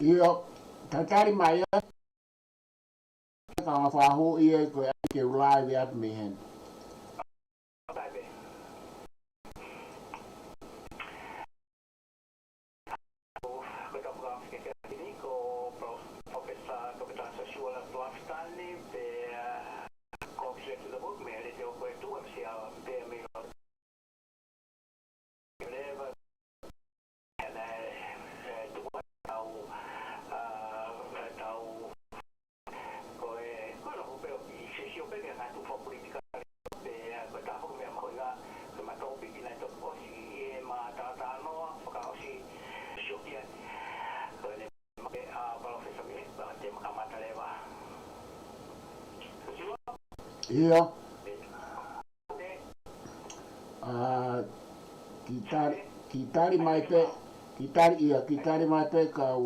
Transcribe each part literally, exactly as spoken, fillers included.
ʻIo, tatali mai ia. Ka ma fahu ia ko e ai ke u live atu mei heni. Ko e tapu ka fike ke atini ko Professor Toketā Sosiua Lafitani, pea ko Sile Tuta Book, mei he Letiō ko e Tuʻa, sia pea mei lo leva, ʻe, ʻe, tuʻa tau, ʻa, tau, ko e, ko e loku pē ʻo ki sisio pē ki he ngaahi tuʻu fakapolitikale, pea ko e taha foki meʻa mahuʻinga, ko e matau piki nai toki ʻosi ʻi he ma talatala noa, fakaʻosi sio ki ai. Ko e ne make ʻa Palōfesa Mie, pea te ma kamata leva. Sio? ʻIo. ʻA, ki tali, ki tali mai pē, ki tali, ʻio, ki tali mai pē kau,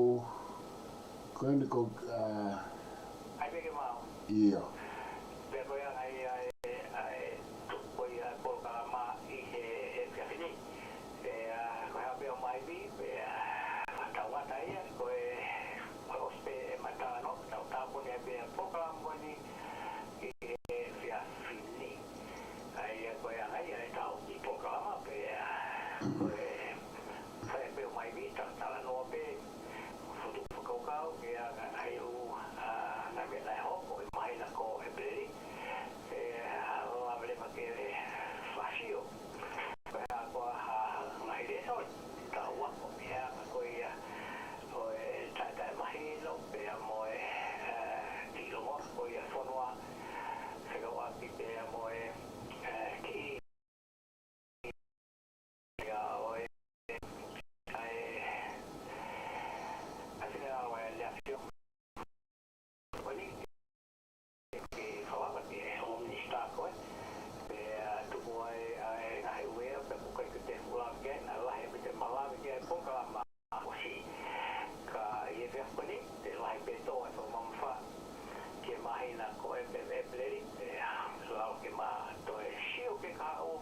ko eni ko, ʻa, ʻio. Pea ko ia ai, ai, ai, tuku ko ia polokalama ʻi he, he efiafi ni. Pea, ko e hā pē ʻoku mai pē, pea, tau ngata ia, ko e, ko e ʻosi pē ʻema talanoa, tau tāpuni ai pē polokalama ko eni ʻi he efiafi ni. ʻA ia ko e anga ia ʻetau kiʻi polokalama pea ko e fai pē ʻo mai vita talanoa pē futu fakakaukau ke anga ai u a na me na hoko ʻi māhina ko ʻEpeleli. ʻE a lava leva ke le fasio. Ko e hā ko ha ngaahi lēsoni tau ako mei he anga ko ia ʻo e taʻetaʻe mahino pea mo e, ʻe, kiʻi longoaʻa ko ia fonua fekauʻaki pea mo e, ʻe, kiʻi ia ʻo e, ʻa e, ʻa e fine ʻa e le afio. Ko eni, ke falava ke hoʻo minisitā ko ē. Pea tuku ai ʻa e ngaahi uea, pea ko e kai ke te hula ke, naʻe lahi ʻa e mite malave ke ai polokalama ʻosi. Ka ʻi he efiafi ko eni, te lahi pē tō ʻa e fakamamafa ki he māhina ko ē pē ʻEpeleli, pea lava ke ma toe sio ke kahaʻu,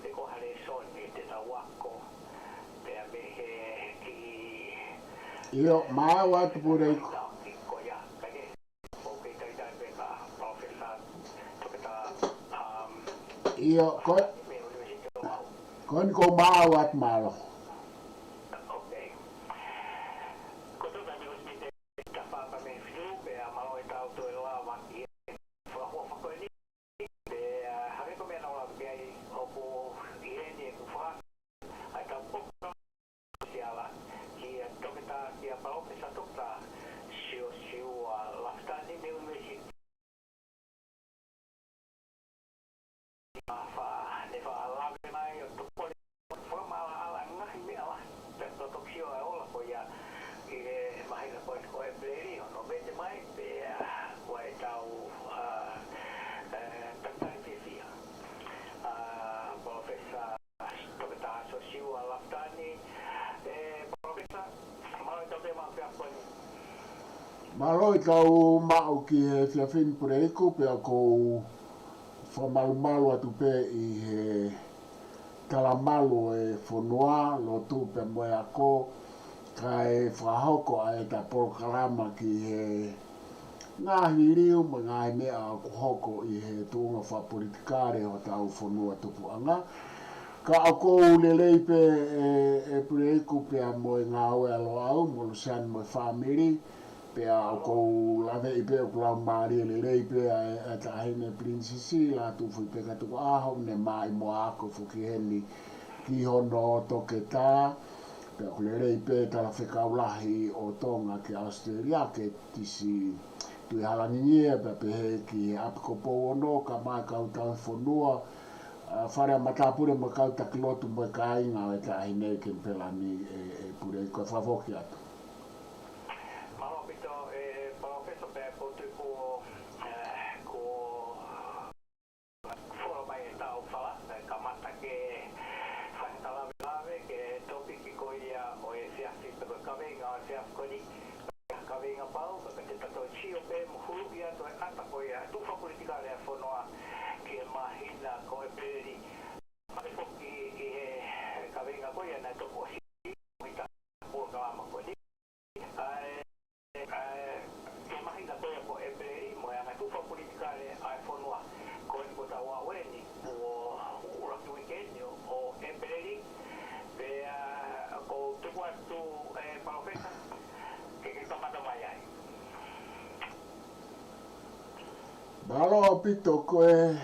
pe ko ha lēsoni te tau ako, pea mei he kiʻi ʻIo, māua atu Puleiku. Ko ia, ka ke, ʻoku kei talitali pē ka Professor Toketā, um, ʻIo, ko, mei he University of Oʻahu. Ko eni ko māua atu mālō. Okay. Ko Toketā Nicholas Smith, tafa pea mei he fitu, pea mālō e tau toe lava ki he fakahua fakaʻosi. Pea, ʻa, hangē ko e meʻa naʻa ku lave ki ai ʻoku ʻi heni ʻeku faka-, ʻa e tau poko siala kia Toketā, kia Palōfesa Toketā Siosiua Lafitani mei he University. Fa, ne fa lave mai ʻo tokoni fakamaʻalaʻala ngaahi meʻa lahi. Pea ko e tokisio ʻa e ola ko ia ʻi he māhina ko ē ko ʻEpeleli ʻo Nōvete mai, pea ko e tau, ʻa, ʻe, takitaha fiefia. ʻA, Professor Toketā Siosiua Lafitani, ʻe, Professor, mālō e tau te ma fea koni. Mālō e tau maʻu ki he efiafi ni Puleiku, pea ʻoku ou fakamalumalu atu pē ʻi he talamalu ʻo e fonua, lotu pea mo e ako, kae fakahoko ʻa ʻeta polokalama ki he ngaahi liliu mo e ngaahi meʻa ʻoku hoko ʻi he tuʻunga fakapolitikale ʻo hotau fonua tupuʻanga. Ka ʻoku ou lelei pē ʻe, ʻe Puleiku pea mo e ngāue ʻa Loʻau, mo Luseane mo e fāmili, pea ʻoku ou laveʻi pē ʻoku laumālie lelei pē ʻa e, ʻa e Taʻahine Pilinisesi Lātūfuipeka Tukuʻaho, ne maʻimoa ako foki heni ki hono toketā, pea ʻoku lelei pē Talafekau Lahi ʻo Tonga ki ʻAositelēlia, Kētisi Tuʻihalangingie, pea pehē ki he ʻApikopo Ono, kae ʻumaʻā e kau tauhi fonua, ʻa, Fale ʻa Matāpule mo e kau taki lotu mo e kāinga ʻo e Taʻahine Kenipela ni ʻe, ʻe Puleiku, kae fakafoki atu. Mālō ʻaupito, ʻe, Palōfesa, pea ʻoku ou tui kuo, ʻe, kuo fuoloa mai ʻetau fala, ʻe, kamata ke fai ha lave lave ki he tōpiki ko ia ʻo e efiafi pe ko e kaveinga ʻo e efiafi ko eni. Kaveinga pau, ka te ta toe sio pē mo huluʻi atu e ʻata ko ia, tuʻu fakapolitikale ʻa e fonua ki he māhina ko ʻEpeleli. Pea foki ʻi he kaveinga ko ia naʻe toki ʻosi ʻi he polokalama ko eni, Mālō ʻaupito. Ko e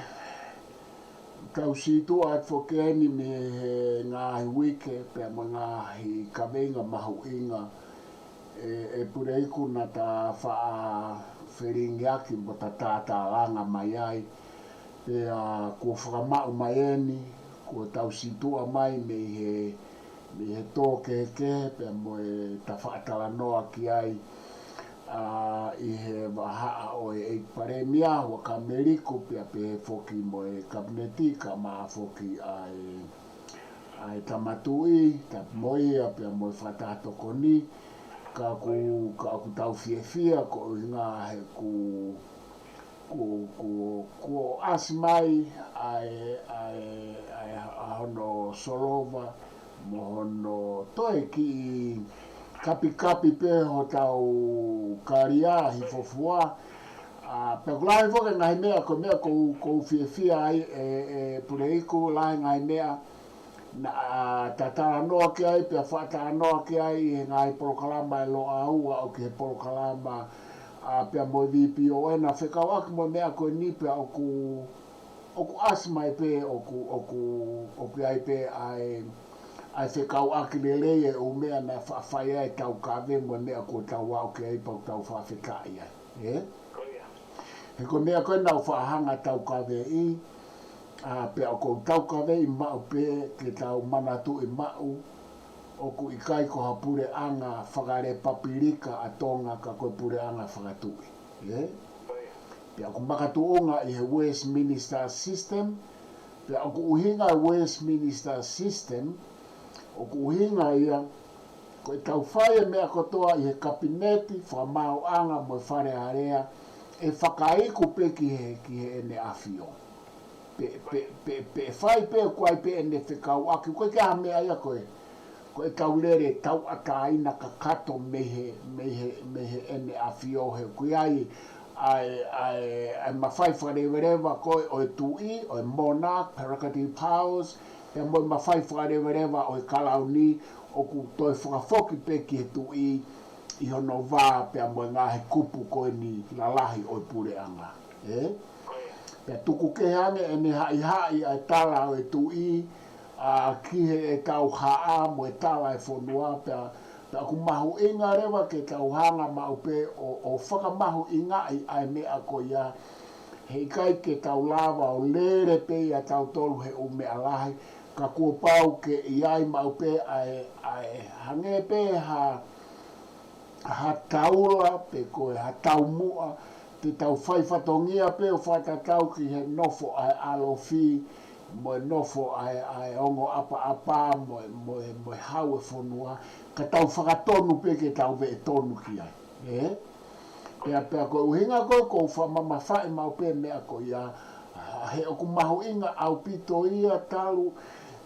tau sītuʻa atu foki eni mei he ngaahi uike pea mo e ngaahi kaveinga mahuʻinga ē, ʻe Puleiku, naʻa ta faʻa felingiaki mo ta tātālanga mai ai. Pea kuo fakamaʻu mai eni, kuo tau sītuʻa mai mei he, mei he tō kehekehe pea mo e ta faʻa talanoa ki ai ʻa, ʻi he vahaʻa ʻo e ʻEiki Palēmia, Huʻakavameiliku, pea pehē foki mo e Kapineti, kae ʻumaʻā foki ʻa e, ʻa e Tama Tuʻi, tapu mo ia, pea mo e Fakataha Tokoni, ka ʻoku, ka ʻoku tau fiefia koeʻuhinga he kuo, kuo, kuo, kuo ʻasi mai ʻa e, ʻa e, ʻa e, ʻa hono solova mo hono toe kiʻi kapikapi pē hotau kalia hifofua. ʻA, pea ʻoku lahi foki e ngaahi meʻa, ko e meʻa ʻoku ou, ʻoku ou fiefia ai ē, ʻe Puleiku, lahi e ngaahi meʻa naʻa ta talanoa ki ai, pea faʻa talanoa ki ai ʻi he ngaahi polokalama ʻe Loʻau, ʻo aʻu ki he polokalama, ʻa, pea mo e VPON, naʻa fekauʻaki mo e meʻa ko eni, pea ʻoku, ʻoku ʻasi mai pē, ʻoku, ʻoku, ʻoku ʻi ai pē ʻa e, ʻa e fekauʻaki lelei e ʻū meʻa naʻe faʻa fai ai e taukave mo e meʻa kuo tau aʻu ki ai, pea ʻoku tau fakafetaʻi ai. Ē? He ko e meʻa ko ē naʻa ku faʻa hanga ʻo taukaveʻi, ʻa, pea ʻoku ou taukaveʻi maʻu pē ke tau manatuʻi maʻu, ʻoku ʻikai ko ha puleʻanga fakalepapilika ʻa Tonga, ka ko e puleʻanga fakatuʻi. Ē? Pea ʻoku makatuʻunga ʻi he Westminster System, pea ʻoku ʻuhinga e Westminster System, ʻoku ʻuhinga ia, ko e tau fai e meʻa kotoa ʻi he Kapineti, Fakamaauʻanga mo e Fale Alea, ʻe fakaiku pē ki he, ki heʻene ʻAfio. Pe, pe, pe, pe fai pē ʻoku ʻi ai pē ʻene fekauʻaki, ko e ke ha meʻa ia ko e, ko e tau lele tauʻatāina kakato mei he, mei he, mei heʻene ʻAfio he ʻoku ʻi ai ʻa e, ʻa e, ʻa e mafai fakaleveleva ko ē ʻo e tuʻi, ʻo e monarch, prerogative powers, pea mo e mafai fakaleveleva ʻo e kalauni ʻoku toe fakafoki pē ki he tuʻi ʻi hono vā pea mo e ngaahi kupu ko eni lalahi ʻo e puleʻanga. Ē? Pea tuku kehe ange ʻene haʻihaʻi ʻa e tala ʻo e tuʻi, ʻa, ki he ʻetau haʻa mo e tala e fonua, pea, pea ʻoku mahuʻinga leva ke tau hanga maʻu pē ʻo, ʻo fakamahuʻingaʻi ʻa e meʻa ko ia, he ʻikai ke tau lava ʻo lele pē ia tautolu he ʻū meʻa lahi, ka kuo pau ke ʻi ai maʻu pē ʻa e, ʻa e hangē pē ha, ha taula pe ko e ha taumuʻa, te tau fai fatongia pē ʻo fakatatau ki he nofo ʻa e ʻalofi, mo e nofo ʻa e, ʻa e ongo ʻapaʻapa, mo e, mo e, mo e hau e fonua, ka tau fakatonu pē ke tau veʻe tonu ki ai. Ē? Pea, pea ko e ʻuhinga ko ē ʻoku ou fakamamafaʻi maʻu pē meʻa ko ia, ʻa, he ʻoku mahuʻinga ʻaupito ia talu,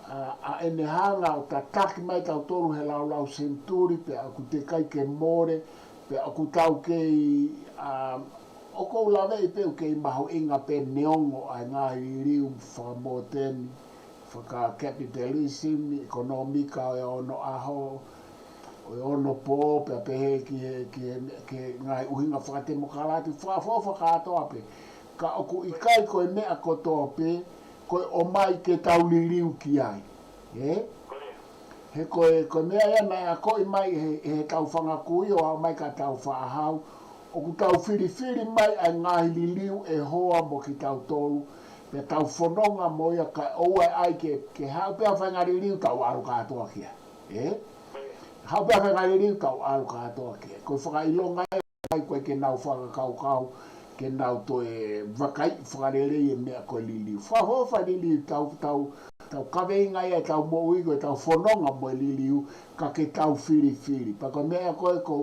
ʻa, ʻa ʻene hanga ʻo tataki mai tautolu he laulau senituli, pea ʻoku teʻeki ai ke mole, pea ʻoku tau kei, ʻa, ʻoku ou laveʻi pē ʻoku kei mahuʻinga pē neongo ʻa e ngaahi liliu fakamōteni, faka-capitalism, ʻekonōmika ʻo e ono ʻaho, ʻo e ono pō, pea pehē ki he, ki he, ki he ngaahi ʻuhinga fakatemokalati, fakaʻofoʻofa kātoa pē. Ka ʻoku ʻikai ko e meʻa kotoa pē, ko e ʻomai ke tau liliu ki ai. Ē? He ko e, ko e meʻa ia naʻe akoʻi mai he, he tau fanga kui ʻo aʻu mai ka tau faʻahau, ʻoku tau filifili mai ʻa e ngaahi liliu ʻe hoa mo kitautolu, pea tau fononga mo ia kae ʻoua ʻe ʻai ke, ke haʻu pē ha faʻahinga liliu tau ʻalu kātoa ki ai. Ē? Haʻu pē ha faʻahinga liliu tau ʻalu kātoa ki ai. Ko e fakaʻilonga ia ʻoku ʻikai ko ē ke nau fakakaukau, ke nau toe vakaiʻi fakalelei e meʻa ko e liliu. Fakaʻofoʻofa e liliu, tau, tau, tau kaveinga ia ʻetau moʻui ko ʻetau fononga mo e liliu, ka ke tau filifili. Pea ko e meʻa ko ē ʻoku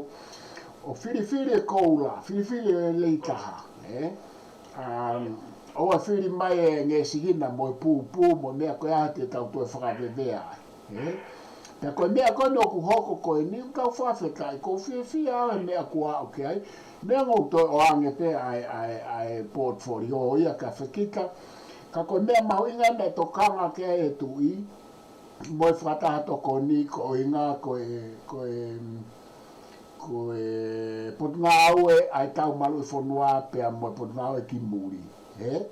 ou filifili e koula, filifili e leitaha, ē? Um, ʻoua ʻe fili mai e ngeʻesi hina mo e pūpū mo e meʻa ko ia te tau toe fakavevea ai, ē? Pea ko e meʻa ko eni ʻoku hoko ko eni, ʻoku tau fakafetaʻi, ʻoku ou fiefia au he meʻa kuo aʻu ki ai, neongo ʻoku toe ʻoange pē ʻa e, ʻa e, ʻa e portfolio ia kia Fekita, ka ko e meʻa mahuʻinga naʻe tokanga ki ai e tuʻi, mo e Fakataha Tokoni, ko e ʻuhinga ko e, ko e, ko e Potungāue ʻa e Tau Maluʻi Fonua pea mo e Potungāue ki Muli. Ē?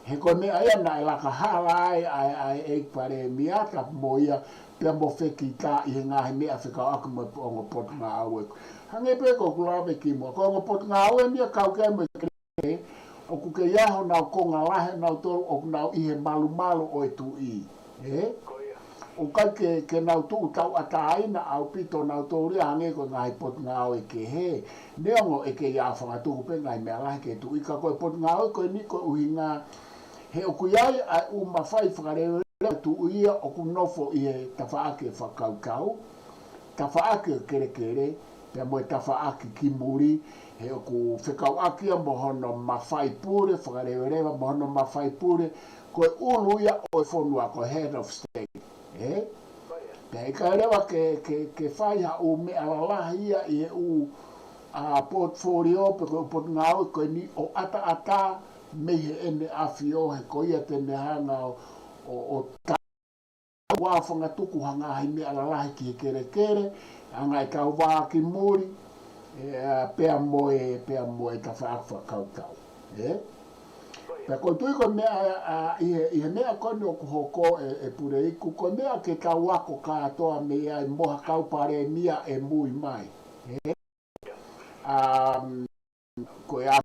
He ko e meʻa ia naʻe laka hala ai ʻa e, ʻa e ʻEiki Palēmia tapu mo ia pea mo Fekita ʻi he ngaahi meʻa fekauʻaki mo e ongo Potungāue. Hangē pē ko ʻeku lave kimuʻa, ko e ongo Potungāue ni ia kau ki ai mo e kele, ʻoku kei ʻi ai honau konga lahi ʻanautolu ʻoku nau ʻi he malumalu ʻo e tuʻi. Ē? ʻOku ʻikai ke, ke nau tuʻu tauʻatāina ʻaupito nautolu ia hangē ko e ngaahi Potungāue kehe. Neongo ʻe kei ʻafangatuku pē ngaahi meʻa lahi ki he tuʻi, ka ko e Potungāue ko eni ko e ʻuhinga he ʻoku ʻi ai ʻa e ʻū mafai fakaleveleva ʻa e tuʻi ia ʻoku nofo ʻi he tafaʻaki fakakaukau, tafaʻaki ʻo e kelekele, pea mo e tafaʻaki ki Muli, he ʻoku fekauʻaki ia mo hono mafai pule, fakaleveleva mo hono mafai pule, ko e ʻulu ia ʻo e fonua, ko e head of state. Ē? Pea ʻikai leva ke, ke, ke fai ha ʻū meʻa lalahi ia ʻi he ʻū, ʻa, portfolio pe ko e Potungāue ko eni ʻo ʻataʻatā mei heʻene ʻAfio, he ko ia te ne hanga ʻo, ʻo, ʻo ʻafangatuku ha ngaahi meʻa lalahi ki he kelekele, ʻa e ngaahi kauvā ki Muli, ē, pea mo e, pea mo e tafaʻaki fakakaukau. Ē? Pea ko e tui ko e meʻa, ʻa, ʻi he, ʻi he meʻa ko eni ʻoku hoko ē, ʻe Puleiku, ko e meʻa ke tau ako kātoa mei ai mo ha kau palēmia ʻe mui mai. Ē? Um, ko e ʻa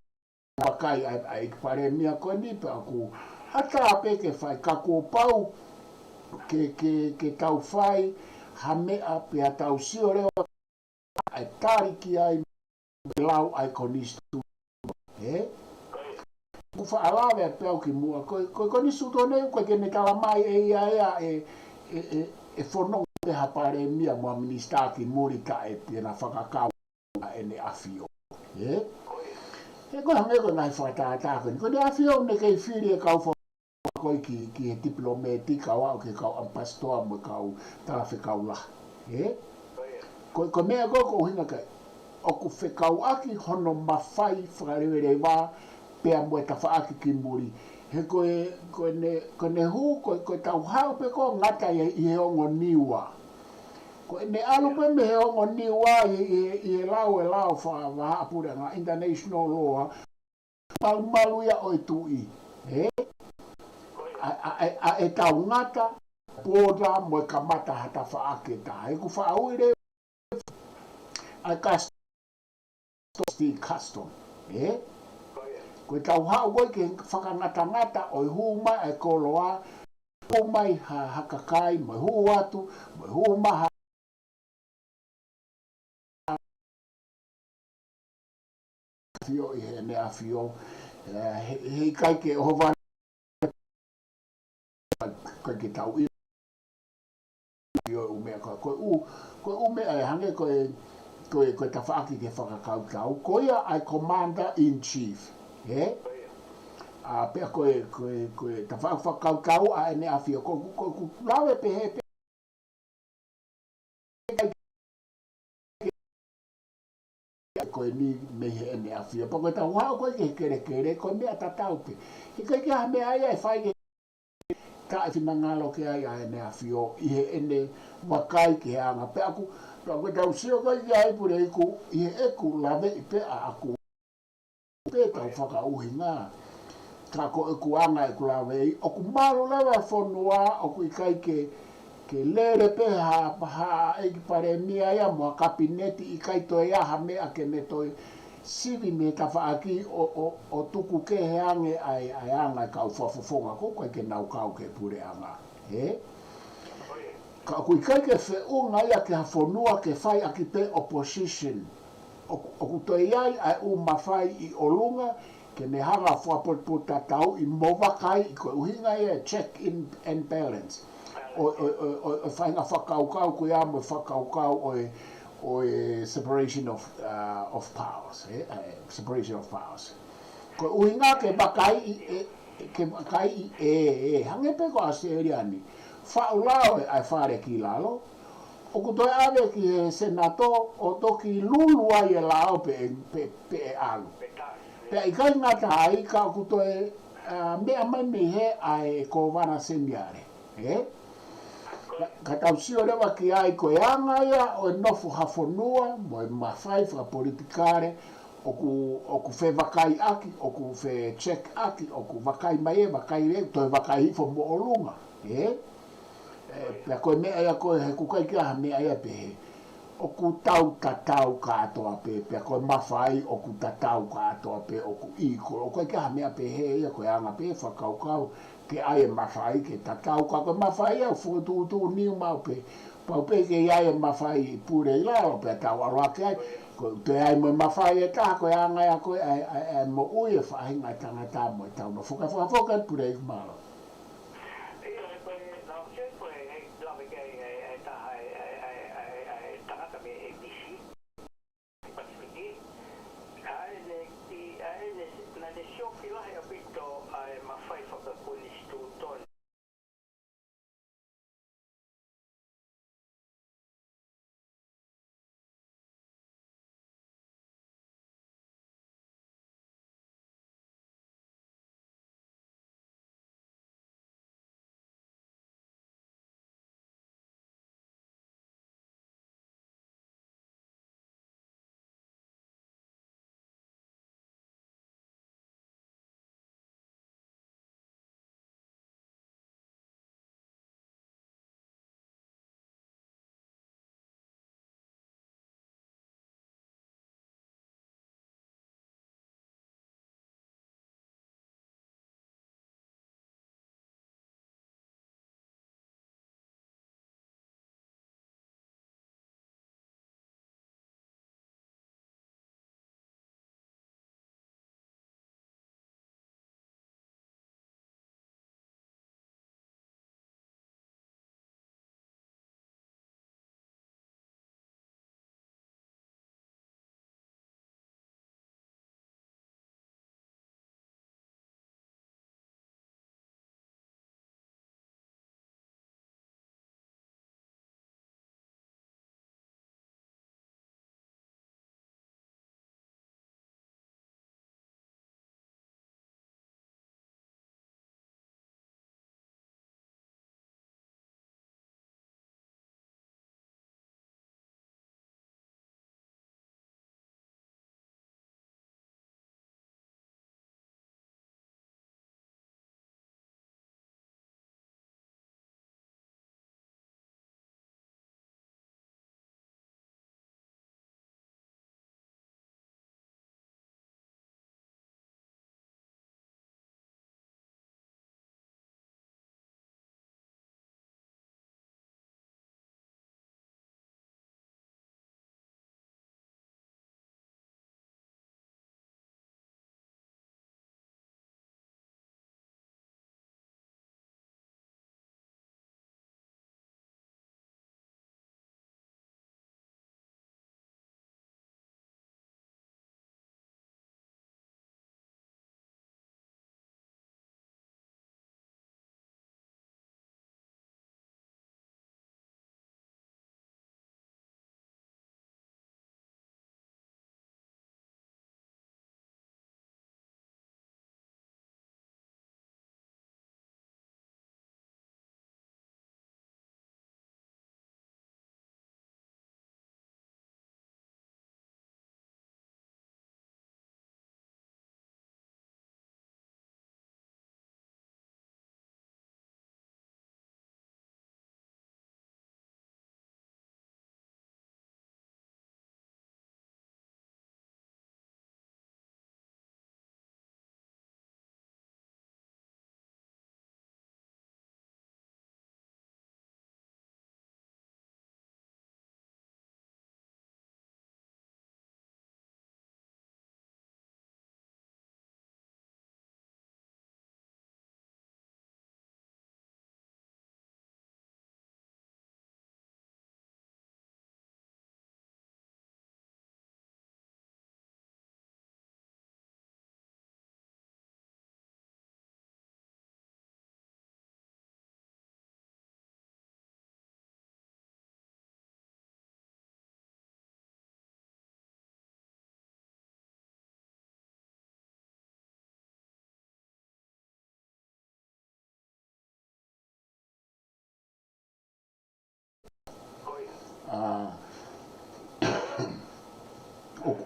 vakai ʻa, ʻa e ʻEiki Palēmia ko eni pea ʻoku ʻatā pē ke fai, ka kuo pau ke, ke, ke tau fai ha meʻa pea tau sio leva ʻa e tali ki ai mo e lau ʻa e konisitūtone. Ē? ʻOku faʻa lave pē au kimuʻa, ko e, ko e konisitūtone ʻoku ʻikai ke ne tala mai ʻe ia ia ʻe, ʻe, ʻe, ʻe fononga pē ha palēmia mo ha minisitā ki Muli taʻe te na fakakau ʻa ʻene ʻAfio. Ē? He ko e hangē ko e ngaahi fakatātā ko eni. Ko ʻene ʻAfio ne kei fili e kau fa-, ko ē ki, ki he tipilōmeti, kau aʻu ki he kau ʻamipasitoa mo e kau talafekau lahi. Ē? Ko, ko e meʻa ko ē ʻoku ʻuhinga ki ai, ʻoku fekauʻaki hono mafai fakaleveleva pea mo e tafaʻaki ki Muli. He ko e, ko ʻene, ko ʻene hū, ko, ko e tau haʻu pē ko ē ʻo ngata ʻi, ʻi he ongo Niua. Ko ʻene ʻalu pē mei he ongo Niua ʻi, ʻi, ʻi he lau e lao fa-, vahaʻa puleʻanga, international law, malumalu ia ʻo e tuʻi. Ē? ʻA, ʻa, ʻa, ʻa e tau ngata, border mo e kamata ha tafaʻaki ʻe taha. ʻOku faʻa ui leva ʻa e custom, custom. Ē? Ko e tau haʻu ko ē ke fakangatangata ʻo e hū mai ʻa e koloa, hū mai ha, ha kakai, mo e hū atu, mo e hū mai ha ʻAfio ʻi heʻene ʻAfio, ē, he, he ʻikai ke ʻohovale, ʻikai ke tau ʻi, ʻi ʻo e ʻū meʻa ko, ko e ʻū, ko e ʻū meʻa ē hangē ko e, ko e, ko e tafaʻaki ke fakakaukau, ko ia ʻa e Commander in Chief, ē? ʻA, pea ko e, ko e, ko e tafaʻaki fakakaukau ʻa ʻene ʻAfio, ko, ko, ko, lave pehē pē ko eni mei heʻene ʻAfio. Pea ko e tau haʻu ko ē ki he kelekele, ko e meʻa tatau pē. ʻIkai ke ʻi ai ha meʻa ia ʻe fai ke taʻefinangalo ki ai ʻa ʻene ʻAfio, ʻi heʻene vakai ki he anga. Pea ʻoku, pea ko e tau sio ko ē ki ai Puleiku, ʻi heʻeku laveʻi pē ʻaʻaku pē tau fakaʻuhinga. Ka ko ʻeku anga ʻeku laveʻi, ʻoku malu leva e fonua, ʻoku ʻikai ke, ke lele pē ha, ha ʻEiki Palēmia ia mo ha kapineti ʻikai toe ʻi ai ha meʻa ke ne toe sivi mei he tafaʻaki ʻo, ʻo, ʻo tuku kehe ange ʻa e, ʻa e anga e kau fakafofonga ko ē ʻoku ʻikai ke nau kau ki he puleʻanga. Ē? Ka ʻoku ʻikai ke feʻunga ia ki ha fonua ke fai ʻaki pē opposition. ʻOku, ʻoku toe ʻi ai ʻa e ʻū mafai ʻi ʻolunga, ke ne hanga ʻo fakapotopoto tatau ʻi mo vakai ʻi ko e ʻuhinga ia e check in and balance. ʻO, ʻo, ʻo, ʻo, ʻo e faʻahinga fakakaukau ko ia mo e fakakaukau ʻo e, ʻo e separation of, uh, of powers, ē? Ē, separation of powers. Ko e ʻuhinga ke vakai ʻi, ē, ke vakai ʻi, ē, ē, hangē pē ko ʻAositelēlia ni. Faʻu lao ē ʻa e fale ki lalo. ʻOku toe ʻave ki he Senato ʻo toki lulu ai e lao pē, pē, pē ʻe ʻalu. Pea ʻikai ngata ai ka ʻoku toe, ā, meʻa mai mei hē ʻa e Kōvana Seniale. Ē? Ka tau sio leva ki ai ko e anga ia ʻo e nofo ha fonua, mo e mafai fakapolitikale, ʻoku, ʻoku fevakaiʻaki, ʻoku fecheck ʻaki, ʻoku vakai mai ē, vakai leva, toe vakai hifo mo ʻolunga, ē? Ē, pea ko e meʻa ia ko ē he ʻoku ʻikai ke ʻi ai ha meʻa ia pehē. ʻOku tau tatau kātoa pē, pea ko e mafai ʻoku tatau kātoa pē, ʻoku equal, ʻoku ʻikai ke ʻi ai ha meʻa pehē ia ko e anga pē fakakaukau, ke ʻai e mafai ke tatau ka ko e mafai ʻoku fokotuʻutuʻu niu maʻu pē. Pau pē ke ʻi ai e mafai ʻi pule ʻi lalo pea tau ʻalu hake ai. Ko e toe ʻi ai mo e mafai ʻe taha ko e anga ia ko ē ʻa e, ʻa e, ʻa e moʻui e faʻahinga tangata mo e tau no foka foka foka pule ʻi mālō. ʻIo, ko e, nau ke ko e, ʻe lave ki ai, ʻe, ʻe taha, ʻe, ʻe, ʻe, ʻe, ʻe tangata mei he A B C. Pasifiki, ʻa ʻene, ʻi, ʻa ʻene, naʻá ne siofi lahi ʻaupito ʻa e mafai fakakonisitūtone.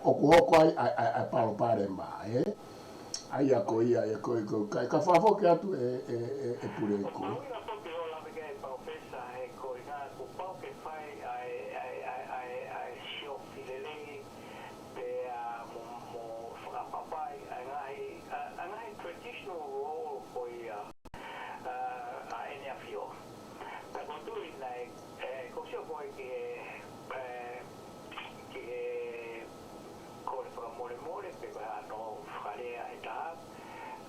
ʻoku hoko ai ʻa e, ʻa e, ʻa e palopalema, ē? ʻA ia ko ia, ē, ko e, ko e, ka, ka fakafoki atu ē, ē, ē, ē Pule ko. Mahuʻinga foki ʻo lave ki ai Palōfesa he ko e ʻuhinga kuo pau ke fai ʻa e, ʻa e, ʻa e, ʻa e, ʻa e siofi lelei, pea mo, mo fakaʻapaʻapaʻi ʻa e ngaahi, ʻa, ʻa e ngaahi traditional role ko ia, ʻa, ʻa ʻEne ʻAfio. Pea ʻoku ou tui naʻe, ē, ʻoku ou sio ko ē ki he, ē, ki he kole fakamolemole, pe ko e hano fakalea ʻe taha,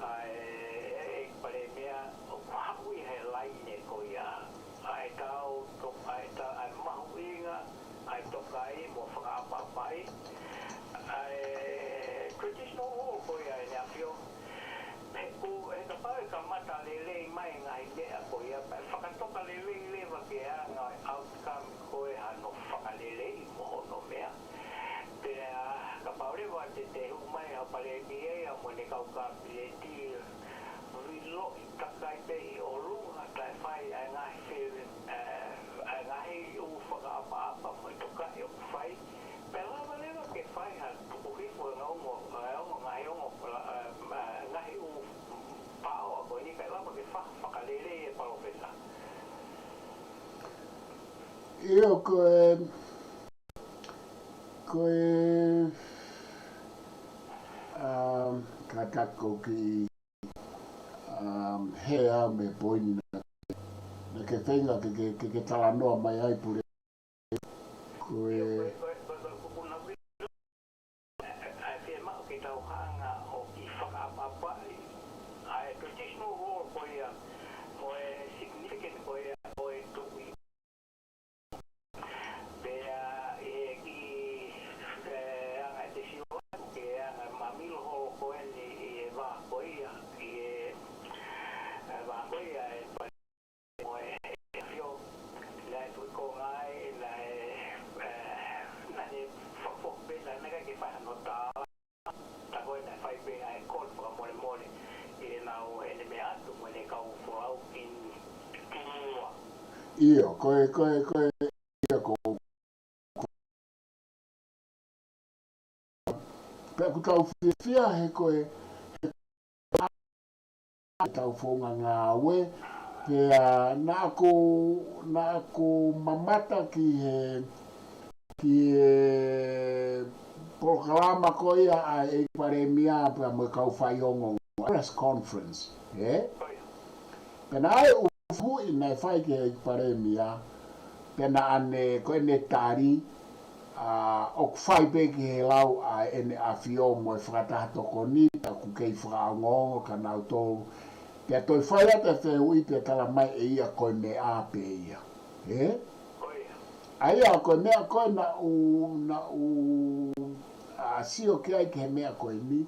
ʻa e, ʻe, ʻe Palēmia ʻoku haʻu ia he laine ko ia. ʻA e tau, to-, ʻa e ta-, ʻa e mahuʻinga, ʻa e tokaʻi mo fakaʻapaʻapaʻi ʻa e traditional role ko ia ʻEne ʻAfio. He ko e kapau ʻe kamata lelei mai ngaahi meʻa ko ia, pea fakatoka lelei leva ki he anga ʻo e outcome ko ē hano fakaleleiʻi mo hono meʻa. Pea kapau leva te te hū mai ʻa Palēmia ia mo ʻene kau kapineti, ʻo ʻiloʻi takai pē ʻi ʻolunga taʻe fai ʻa e ngaahi fe-, ē, ʻa e ngaahi ʻū fakaʻapaʻapa mo e tokaʻi ʻoku fai. Pea lava leva ke fai ha tuku hifo e ngaahi ongo, ē, ongo ngaahi ongo, ē, ē, ngaahi ʻū pāʻoa ko eni kae lava ke fa-, fakalelei ʻe Palōfesa. ʻIo, ko e, ko e, um, ka, ka ko ki, um, he au me poini na, na ke feinga ke, ke, ke, ke talanoa mai ai Pule. Ko e, ʻa e fiemaʻu ke tau hanga ʻo kiʻi fakaʻapaʻapaʻi ʻa e traditional role ko ia, mo e significant ko ia ʻo e tuʻi. Pea ʻi he kiʻi, ē, anga ʻete sio atu ki he anga mamilo holo ko eni ʻi he vā ko ia, ʻi he, ē, vā ko ia ʻe Pale mo e ʻEne ʻAfio, naʻe tuʻi konga ai, naʻe, ē, naʻe fakafoki pē, naʻe ʻikai ke fai hano tā, tā ko ē naʻe fai pē ʻa e kole fakamolemole ʻi heʻenau, ʻene meʻa atu mo ʻene kau folau ki, ki Niua. ʻIo, ko e, ko e, ko e, ʻio ko Pea ʻoku tau fiefia he ko e, he ko e tau founga ngāue, pea naʻa ku, naʻa ku mamata ki he, ki he polokalama ko ia ʻa e ʻEiki Palēmia pea mo e kau faiongo, press conference, ē? Pea naʻe ʻufuʻi naʻe fai ki he ʻEiki Palēmia, pea naʻa ne, ko ʻene tali, ʻa, ʻoku fai pē ki he lau ʻa ʻEne ʻAfio mo e Fakataha Tokoni, pea ʻoku kei fakaongoongo kia nautolu. Pea toe fai atu e fehuʻi pea tala mai ʻe ia ko e meʻa pē ia. Ē? ʻA ia ko e meʻa ko ē naʻa ku, naʻa ku, ʻa, sio ki ai ki he meʻa ko eni.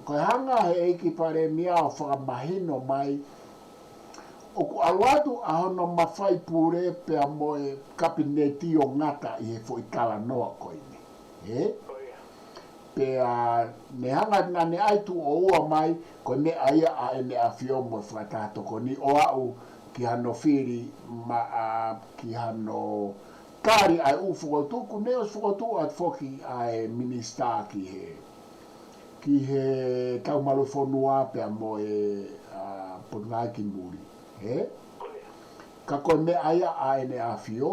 Ko e hanga he ʻEiki Palēmia ʻo fakamahino mai, ʻoku ʻalu atu ʻa hono mafai Pule pea mo e Kapineti ʻo ngata ʻi he foʻi talanoa ko eni. Ē? Pea ne hanga naʻa ne ʻai tuʻo ua mai, ko e meʻa ia ʻa ʻEne ʻAfio mo e Fakataha Tokoni ʻo aʻu ki hano fili ma-, ʻa, ki hano tali ʻa e ʻū fokotuʻu, ne ʻosi fokotuʻu atu foki ʻa e minisitā ki he, ki he Taumalu Fonua pea mo e, ʻa, Potungāue ki Muli. Ē? Ka ko e meʻa ia ʻa ʻEne ʻAfio,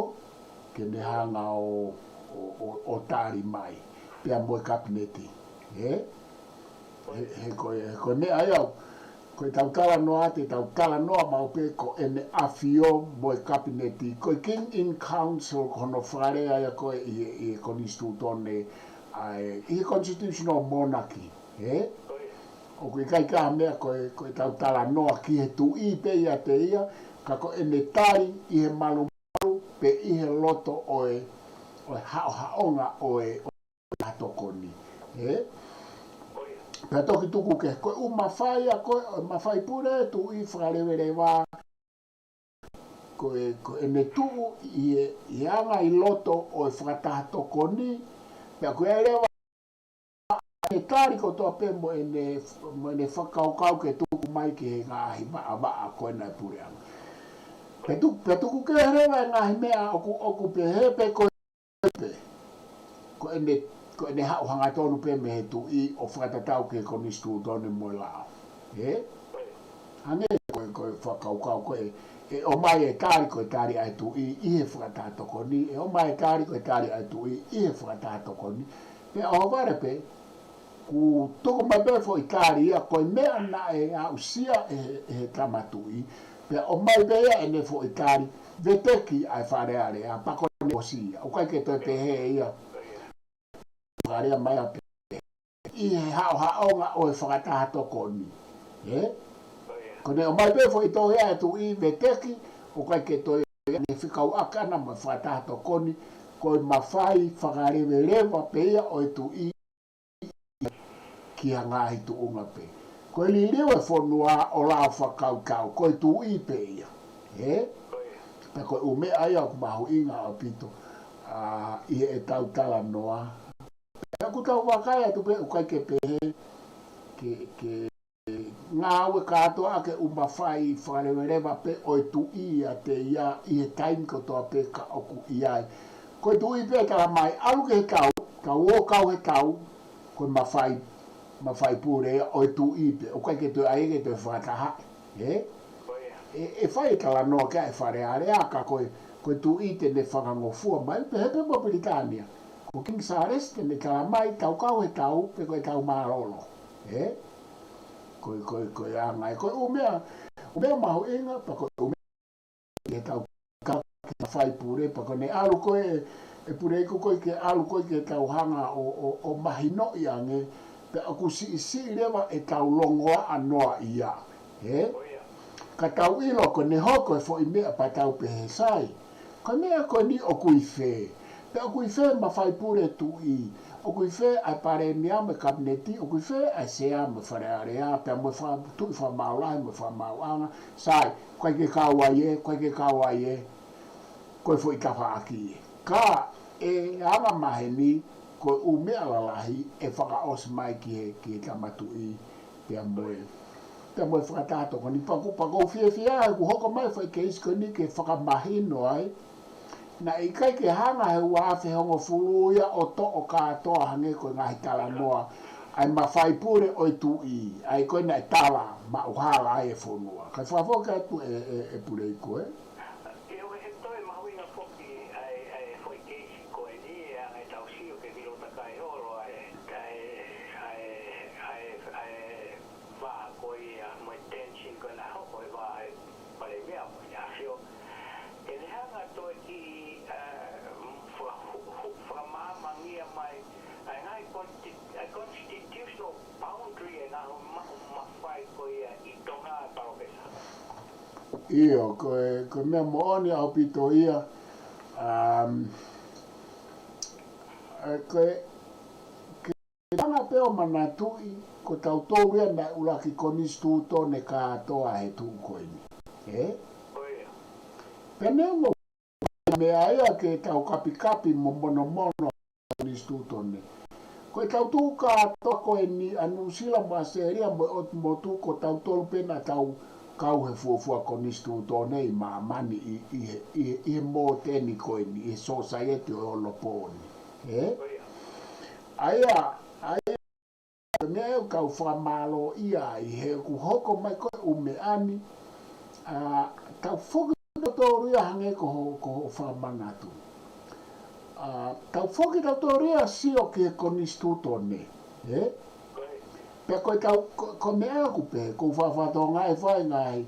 ke ne hanga ʻo, ʻo, ʻo, ʻo tali mai, pea mo e Kapineti. Ē? He, he ko e, he ko e meʻa ia, ko e tau talanoa, te tau talanoa maʻu pē ko ʻEne ʻAfio mo e Kapineti. Ko e King in Council, ko hono fakalea ia ko ē ʻi he, ʻi he konisitūtone, ʻa e, ʻi he constitutional monarchy, ē? ʻOku ʻikai ke ʻi ai ha meʻa ko e, ko e tau talanoa ki he tuʻi pē ʻiate ia, ka ko ʻene tali ʻi he malumalu pe ʻi he loto ʻo e, ʻo e haʻohaʻonga ʻo e, ʻo e Fakataha Tokoni. Ē? Pea toki tuku ke, ko e ʻū mafai ʻa ko ē, ʻo e mafai Pule, tuʻi, fakaleveleva, ko e, ko ʻene tuʻu ʻi he, ʻi he anga ʻi loto ʻo e Fakataha Tokoni, pea ko e leva ʻene tali kotoa pē mo ʻene, mo ʻene fakakaukau ke tuku mai ki he ngaahi vaʻavaʻa ko ena ʻa e puleʻanga. Pea tuku, pea tuku kehe leva e ngaahi meʻa ʻoku, ʻoku pehē pē ko e pē. Ko ʻene, ko ʻene haʻu hangatonu pē mei he tuʻi ʻo fakatatau ki he konisitūtone mo e lao. Ē? Hangē ko e, ko e fakakaukau ko ē, ʻe ʻomai e tali ko e tali ʻa e tuʻi ʻi he fakataha tokoni, ʻe ʻomai e tali ko e tali ʻa e tuʻi ʻi he fakataha tokoni. Pea ʻohovale pē, kuo tuku mai pē foʻi tali ia ko e meʻa naʻe aʻusia ʻe he, ʻe he tama tuʻi. Pea ʻomai pē ia ʻene foʻi tali, veteki ʻa e Fale Alea, pea ko ʻene ʻosi ia. ʻOku ʻikai ke toe pehē ia. Fale Alea mai a pē ʻi he haʻohaʻonga ʻo e fakataha tokoni. Ē? Ko ʻene ʻomai pē foʻi tohi ʻa e tuʻi veteki, ʻoku ʻikai ke toe ʻi ai ʻene fekauʻaki ʻana mo e fakataha tokoni, ko e mafai fakaleveleva pē ia ʻo e tuʻi ki ha ngaahi tuʻunga pē. Ko e liliu e fonua ʻo lao fakakautau, ko e tuʻi pē ia. Ē? Pea ko e ʻū meʻa ia ʻoku mahuʻinga ʻaupito, ʻa, ʻi heʻetau talanoa. Pea ʻoku tau vakai atu pē ʻoku ʻikai ke pehē ke, ke ngāue kātoa ke ʻū mafai fakaleveleva pē ʻo e tuʻi ʻiate ia ʻi he taimi kotoa pē ka ʻoku ʻi ai. Ko e tuʻi pē talamai, ʻalu ki he tau, tau ō kau he tau, ko e mafai, mafai pule ia ʻo e tuʻi pē, ʻoku ʻikai ke toe ʻai ke toe fakataha, ē? ʻE, ʻe fai e talanoa ki ai e Fale Alea ka ko e, ko e tuʻi te ne fakangofua mai, pehē pē mo Pilitānia. Ko King Charles te ne talamai tau kau he tau, pe ko e tau mālōlō. Ē? Ko e, ko e, ko e anga, ko e ʻū meʻa, ʻū meʻa mahuʻinga, pea ko e ʻū meʻa ke tau ka, ke fai pule, pea ko ʻene ʻalu ko ē, ʻe Puleiku ko ē ke ʻalu ko ē ke tau hanga ʻo, ʻo, ʻo mahinoʻi ange, pea ʻoku siʻisiʻi leva ʻetau longoaʻa noaʻia. Ē? Ka tau ʻilo ko ʻene hoko e foʻi meʻa pea tau pehē sai. Ko e meʻa ko eni ʻoku ʻi fē? Pea ʻoku ʻi fē mafai pule tuʻi? ʻOku ʻi fē ʻa e palēmia mo e kapineti? ʻOku ʻi fē ʻa e sea mo e Fale Alea? Pea mo e fa-, tuʻi fakamaau lahi mo e fakamaauʻanga? Sai, ʻoku ʻikai ke kau ai ē, ʻoku ʻikai ke kau ai ē. Ko e foʻi tafaʻaki ē. Ka ʻe anga maheni, ko e ʻū meʻa lalahi ʻe fakaʻosi mai ki he, ki he tama tuʻi, pea mo e, pea mo e fakataha tokoni. Pea ʻoku, pea ʻoku ou fiefia he kuo hoko mai e foʻi keisi ko eni ke fakamahino ai. Naʻe ʻikai ke hanga he ua afe hongofulu ia ʻo toʻo kātoa hangē ko e ngaahi talanoa ʻa e mafai pule ʻo e tuʻi, ʻa ia ko ē naʻe tala maʻuhala ai e fonua. Kae fakafoki atu ē, ē, ē Puleiku, ē? ʻIo, ʻoku toe mahuʻinga foki ʻa e, ʻa e foʻi keisi ko eni, ʻa e anga ʻetau sio ki he Vilo Takai Holo, ʻa e, ʻa e, ʻa e, ʻa e, ʻa e vā ko ia mo e tension ko ē naʻe hoko he vā ʻa e Palēmia mo ʻEne ʻAfio. Ke ne hanga toe ki, ʻa, fakahu-, hu-, fakamaamangia mai ʻa e ngaahi consti-, ʻa e constitutional boundary ʻa e ngaahi ma-, mafai ko ia ʻi Tonga, Palōfesa. ʻIo, ko e, ko e meʻa moʻoni ʻaupito ia, um, ʻa, ko e, ke hanga pē ʻo manatuʻi, ko tautolu ia naʻe ʻuluaki konisitūtone kātoa he tuʻu ko eni. Ē? Pea neongo meʻa ia ke tau kapikapi mo monomono konisitūtone. Ko e tau tuʻu kātoa ko eni ʻa Nuʻusila mo ʻAositelēlia mo e ʻOtu Motu ko tautolu pē naʻa tau kau he fuofua konisitūtone ʻi māmani ʻi, ʻi he, ʻi he, ʻi he mōteni ko eni, ʻi he sōsaieti ʻo e onopō ni. Ē? ʻA ia, ʻa ia, meʻa ʻoku ou fakamālō ai he ʻoku hoko mai ko e ʻū meʻa ni, ʻa, tau foki tautolu ia hangē ko hoʻo, ko hoʻo fakamanatu. ʻA, tau foki tautolu ia sio ki he konisitūtone, ē? Pea ko e tau, ko, ko e meʻa ʻoku pehē, ʻoku ou fakatonga e fai ngaahi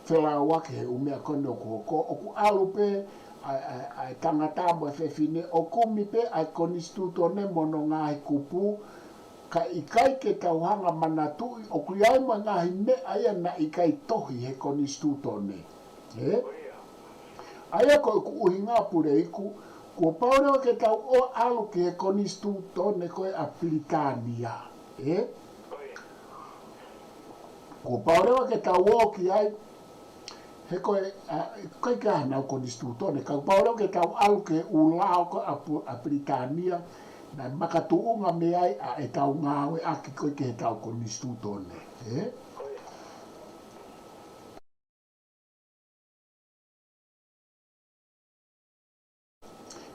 felāuaki he ʻū meʻa ko eni ʻoku hoko, ʻoku ʻalu pē ʻa e, ʻa e, ʻa e tangata mo e fefine ʻo kumi pē ʻa e konisitūtone mo hono ngaahi kupu, kae ʻikai ke tau hanga manatuʻi ʻoku ʻi ai mo e ngaahi meʻa ia naʻe ʻikai tohi he konisitūtone. Ē? ʻA ia ko ʻeku ʻuhinga Puleiku, kuo pau leva ke tau ō ʻalu ki he konisitūtone ko ē ʻa Pilitānia. Ē? Kuo pau leva ke tau ō ki ai, he ko e, ʻa, ʻikai ke ʻi ai hanau konisitūtone, ka kuo pau leva ke tau ʻalu ki he ʻū lao ko ē ʻa Pu-, ʻa Pilitānia, naʻe makatuʻunga mei ai ʻa ʻetau ngāueʻaki ko ē ki heʻetau konisitūtone. Ē?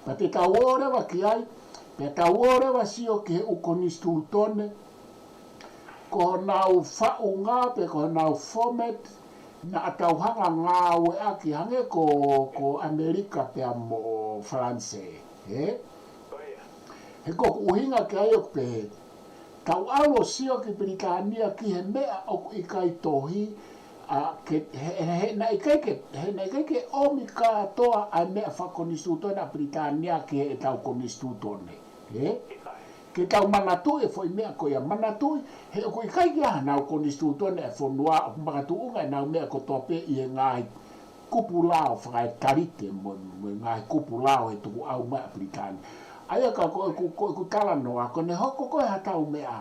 Pea te tau ō leva ki ai, Pea tau ō leva ʻo sio ki he ʻū konisitūtone, ko honau faʻunga pe ko honau format, naʻa tau hanga ʻo ngāueʻaki hangē ko, ko ʻAmelika pea mo Falanisē, ē? He ko ʻeku ʻuhinga ki ai ʻoku pehē, tau ʻalu ʻo sio ki Pilitānia ki he meʻa ʻoku ʻikai tohi, ʻa, ke, he, he, he naʻe ʻikai ke, he naʻe ʻikai ke ʻomi kātoa ʻa e meʻa fakakonisitūtone ʻa Pilitānia ki heʻetau konisitūtone. Ē? Ke tau manatuʻi e foʻi meʻa ko ia, manatuʻi, he ʻoku ʻikai ke ʻi ai hanau konisitūtone e fonua, ʻoku makatuʻunga ʻenau meʻa kotoa pē ʻi he ngaahi kupu lao fakaetalite mo, mo e ngaahi kupu lao he tukuʻau mai ʻa Pilitānia. ʻA ia ka ko ʻeku, ko ʻeku talanoa, ko ʻene hoko ko ē haʻatau meʻa,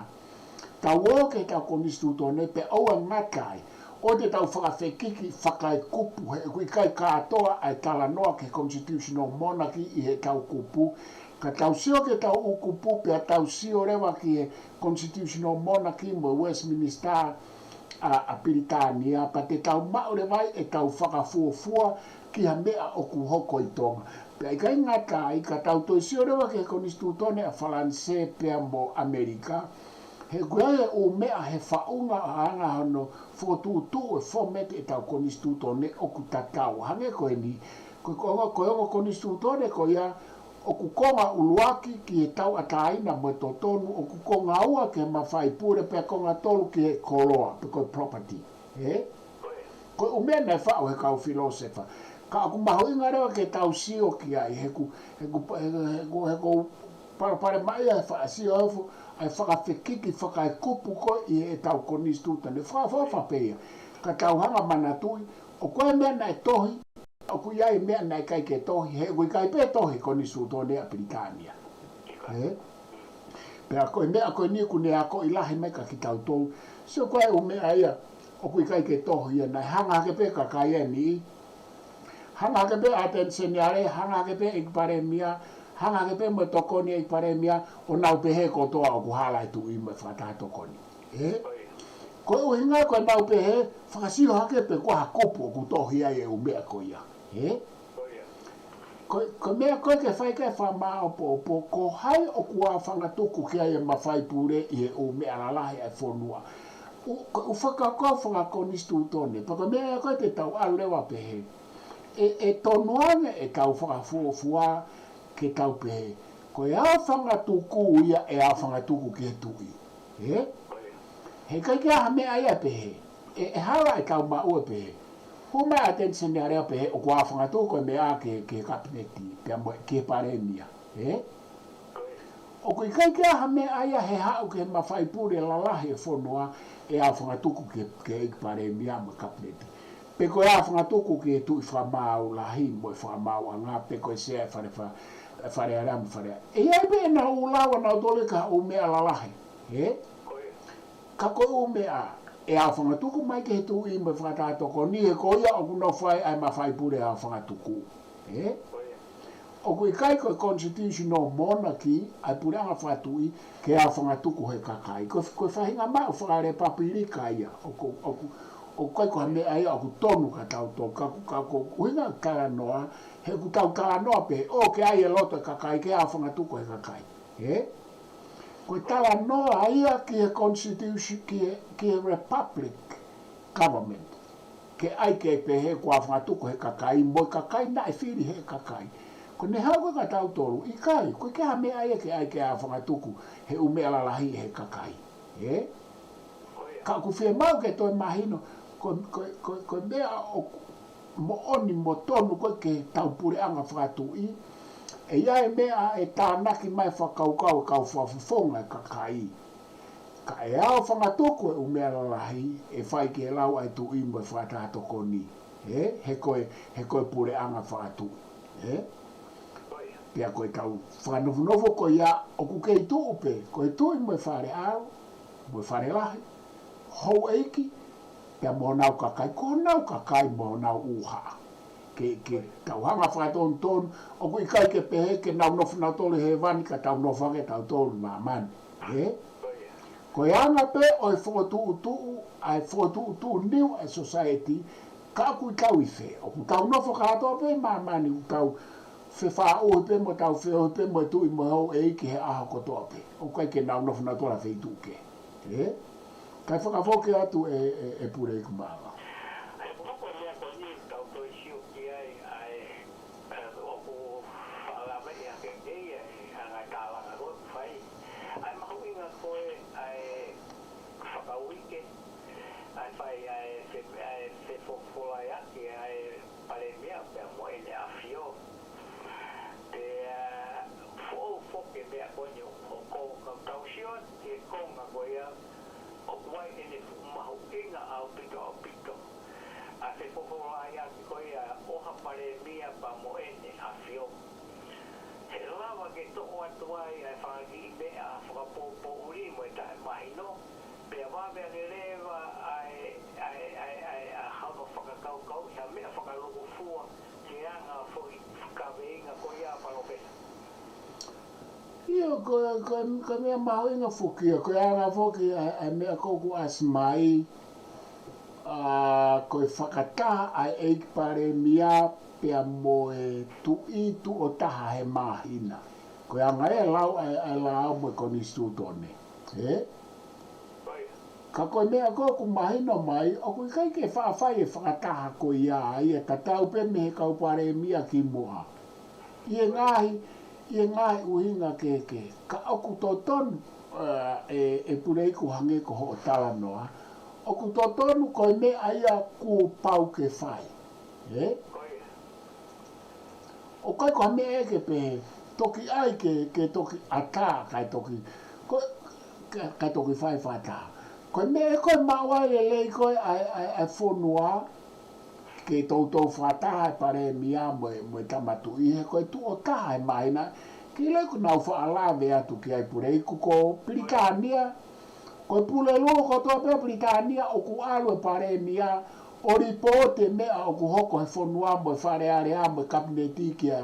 tau ō ki heʻetau konisitūtone pea ʻoua ʻe ngata ai, ʻoua te tau fakafekiki fakaekupu, he ʻoku ʻikai kātoa ʻa e talanoa ki he constitutional monarchy ʻi heʻetau kupu, ka tau sio ki heʻetau ʻū kupu, pea tau sio leva ki he constitutional monarchy mo e Westminster ʻa, ʻa Pilitānia, pea te tau maʻu leva ai ʻetau fakafuofua ki ha meʻa ʻoku hoko ʻi Tonga. Pea ʻikai ngata ai, ka tau toe sio leva ki he konisitūtone ʻa Falanisē pea mo ʻAmelika, he ʻoku ʻi ai e ʻū meʻa he faʻunga ʻa e anga hono fokotuʻutuʻu e format ʻetau konisitūtone ʻoku tatau. Hangē ko eni, ko e, ko e ongo, ko e ongo konisitūtone ko ia, ʻoku konga ʻuluaki ki he tauʻatāina mo e totonu, ʻoku konga ua ki he mafai pule, pea konga tolu ki he koloa, pe ko e property. Ē? Ko e ʻū meʻa naʻe faʻu he kau filōsefa. Ka ʻoku mahuʻinga leva ke tau sio ki ai, he ʻoku, he ʻoku, he ʻoku, he ʻoku palopalemaʻia he faʻa sio ʻa e fo-, ʻa e fakafekiki fakaekupu ko ē ʻi heʻetau konisitūtone. Fakaʻofoʻofa pē ia. Ka tau hanga ʻo manatuʻi, ʻoku ʻi ai e meʻa naʻe tohi, ʻoku ʻi ai e meʻa naʻe ʻikai ke tohi, he ʻoku ʻikai pē tohi e konisitūtone ʻa Pilitānia. Ē? Pea ko e meʻa ko eni ʻoku ne akoʻi lahi mai kia kitautolu. Sio ko e ʻū meʻa ia, ʻoku ʻikai ke tohi ia, naʻe hanga hake pē kakai ʻe niʻihi. Hanga hake pē ʻa e ʻAteni Seniale, hanga hake pē ʻEiki Palēmia, hanga hake pē mo e tokoni ʻEiki Palēmia, ʻo nau pehē kotoa ʻoku hala e tuʻi mo e fakataha tokoni. Ē? Ko e ʻuhinga ko ʻenau pehē, fakasio hake pe ko e hā e kupu ʻoku tohi ai e ʻū meʻa ko ia. Ē? Ko, ko e meʻa ko ē ke fai ki ai e fakamāopoopo, ko hai ʻoku ʻaofangatuku ki ai e mafai pule ʻi he ʻū meʻa lalahi ʻa e fonua. ʻU, ko e ʻū fakakaukau fakakonisitūtone, pea ko e meʻa ia ko ē te tau ʻalu leva ʻo pehē, ʻe, ʻe tonu ange ʻetau fakafuofua ke tau pehē, ko e ʻaofangatuku ia ʻe ʻaofangatuku ki he tuʻi. Ē? He ʻikai ke ʻi ai ha meʻa ia ʻe pehē. ʻE, ʻe hala ʻetau maʻu e pehē. Hū mai ʻa e ʻAteni Seniale ʻo pehē, ʻoku ʻaofangatuku e meʻa ki he, ki he Kapineti, pea mo, ki he Palēmia. Ē? ʻOku ʻikai ke ʻi ai ha meʻa ia he haʻu ki he mafai pule lalahi e fonua ʻe ʻaofangatuku ki he, ki he ʻEiki Palēmia mo e Kapineti. Pe ko e ʻaofangatuku ki he tuʻi fakamaau lahi mo e fakamaauʻanga, pe ko e sea e fale fa-, e Fale Alea mo e Fale. ʻE ʻi ai pē ʻenau ʻū lao ʻanautolu ki he ʻū meʻa lalahi. Ē? Ka ko e ʻū meʻa ʻe ʻaofangatuku mai ki he tuʻi mo e fakataha tokoni, he ko ia ʻoku nofo ai ʻa e mafai pule ʻaofangatuku. Ē? ʻOku ʻikai ko e constitutional monarchy, ʻa e puleʻanga fakatuʻi, ke ʻaofangatuku he kakai. Ko, ko e faʻahinga maʻu fakalepapilika ia, ʻoku, ʻoku, ʻoku ʻikai ko ha meʻa ia ʻoku tonu kia tautolu, ka, ka ko e ʻuhinga talanoa, he ʻoku tau talanoa pē, ʻoku ʻi ai e loto e kakai ke ʻaofangatuku he kakai. Ē? Ko e talanoa ia ki he constitution, ki he, ki he republic government. Ke ʻai ke pehē kuo ʻaofangatuku he kakai, mo e kakai naʻe fili he kakai. Ko ʻene haʻu kia tautolu, ʻikai, ʻoku ʻikai ha meʻa ia ke ʻai ke ʻaofangatuku he ʻū meʻa lalahi he kakai. Ē? Ka ʻoku fiemaʻu ke toe mahino, ko, ko, ko, ko e meʻa ʻoku moʻoni mo tonu ko ē ki heʻetau puleʻanga fakatuʻi, ʻe ʻi ai e meʻa ʻe tānaki mai fakakaukau e kau fakafofonga e kakai. Ka ʻe ʻaofangatuku e ʻū meʻa lalahi, ʻe fai ki he lau ʻa e tuʻi mo e fakataha tokoni. Ē? He ko e, he ko e puleʻanga fakatuʻi. Ē? Pea ko ʻetau fakanofonofo ko ia ʻoku kei tuʻu pē, ko e tuʻi mo e fale ʻalo, mo e fale lahi, houʻeiki, pea mo honau kakai, ko honau kakai mo honau ʻū haʻa. Ke, ke tau hanga fakatonutonu, ʻoku ʻikai ke pehē ke nau nofo nautolu ʻi hēvani ka tau nofo ange tautolu ʻi māmani. Ē? Ko e anga pē ʻo e fokotuʻutuʻu, ʻa e fokotuʻutuʻu niu ʻa e society, ka ʻoku tau ʻi fē, ʻoku tau nofo kātoa pē ʻi māmani, ʻoku tau fefaʻuhi pē mo tau feohi pē mo e tuʻi mo e houʻeiki he ʻaho kotoa pē. ʻOku ʻikai ke nau nofo nautolu ʻi ha feituʻu kehe. Ē? Kae fakafoki atu ē, ē, ē Puleiku Maʻava. He ko e meʻa ko eni tau toe sio ki ai, ʻa e, ē, ʻoku faʻa lave ia ke ʻi ai e anga tālanga ko ē ʻoku fai. ʻA e mahuʻinga ko ē ʻa e fakauike, ʻa e fai ʻa e fe-, ʻa e fefofolaiʻaki ʻa e Palēmia pea mo ʻEne ʻAfio. Pea foʻou foki e meʻa ko eni ʻoku hoko, ka tau sio ki he konga ko ia, ʻoku ʻi ai ʻene fuʻu mahuʻinga ʻaupito, ʻaupito ʻa e fefofolaiʻaki ko ia ʻo ha Palēmia pea mo ʻEne ʻAfio. He lava ke toʻo atu ai ʻa e fanga kiʻi meʻa fakapoʻupoʻuli mo e taʻemahino, pea vave ange leva ʻa e, ʻa e, ʻa e, ʻa e, ʻa e hanga fakakaukau ʻi ha meʻa fakalūkufua ke anga foʻi kaveinga ko ia Palōfesa. ʻIo, ko, ko, ko e meʻa mahuʻinga foki ia, ko e anga foki ʻa e, ʻa e meʻa ko ē ʻoku ʻasi mai, ʻa, ko e fakataha ʻa e ʻEiki Palēmia pea mo e tuʻi tuʻo taha he māhina. Ko e anga ia e lau ʻa e, ʻa e lao mo e konisitūtone. Ē? Ka ko e meʻa ko ē ʻoku mahino mai, ʻoku ʻikai ke faʻa fai e fakataha ko ia, ʻa ia tatau pē mei he kau Palēmia kimuʻa. ʻI he ngaahi, ʻi he ngaahi ʻuhinga kehekehe. Ka ʻoku totonu, ē, ē, ē Puleiku hangē ko hoʻo talanoa, ʻoku totonu ko e meʻa ia kuo pau ke fai. Ē? ʻOku ʻikai ko ha meʻa ia ke pehē, toki ʻai ke, ke toki ʻatā, kae toki, ko, ka, kae toki fai fakataha. Ko e meʻa ko ē maʻu ai e lelei ko ē ʻa e, ʻa e, ʻa e fonua, ke toutou fakataha e Palēmia mo e, mo e Tama Tuʻi, he ko e tuʻo taha he māhina, ke lei ko ʻenau faʻa lave atu ki ai Puleiku ko Pilitānia, ko e Pulelulu kotoa pē Pilitānia ʻoku ʻalu e Palēmia ʻo lipooti e meʻa ʻoku hoko he fonua mo e Fale Alea mo e Kapineti kia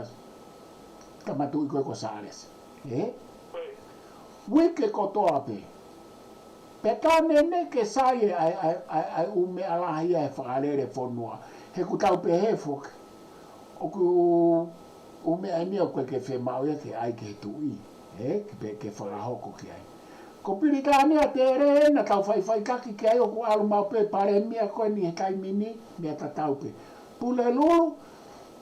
Tama Tuʻi ko ē ko Sālesi. Ē? Uike kotoa pē. Pea tā neʻineʻi ke sai e ʻa e, ʻa e, ʻa e, ʻa e ʻū meʻa lahi ia he fakalele fonua. He ʻoku tau pehē foki, ʻoku ʻū meʻa eni ʻoku ʻikai ke fiemaʻu ia ke ʻai ki he tuʻi. Ē? Ke pe-, ke fakahoko ki ai. Ko Pilitānia Tēlē ena tau faifaitaki ki ai ʻoku ʻalu maʻu pē Palēmia ko eni he taimi ni, meʻa tatau pē. Pulelulu,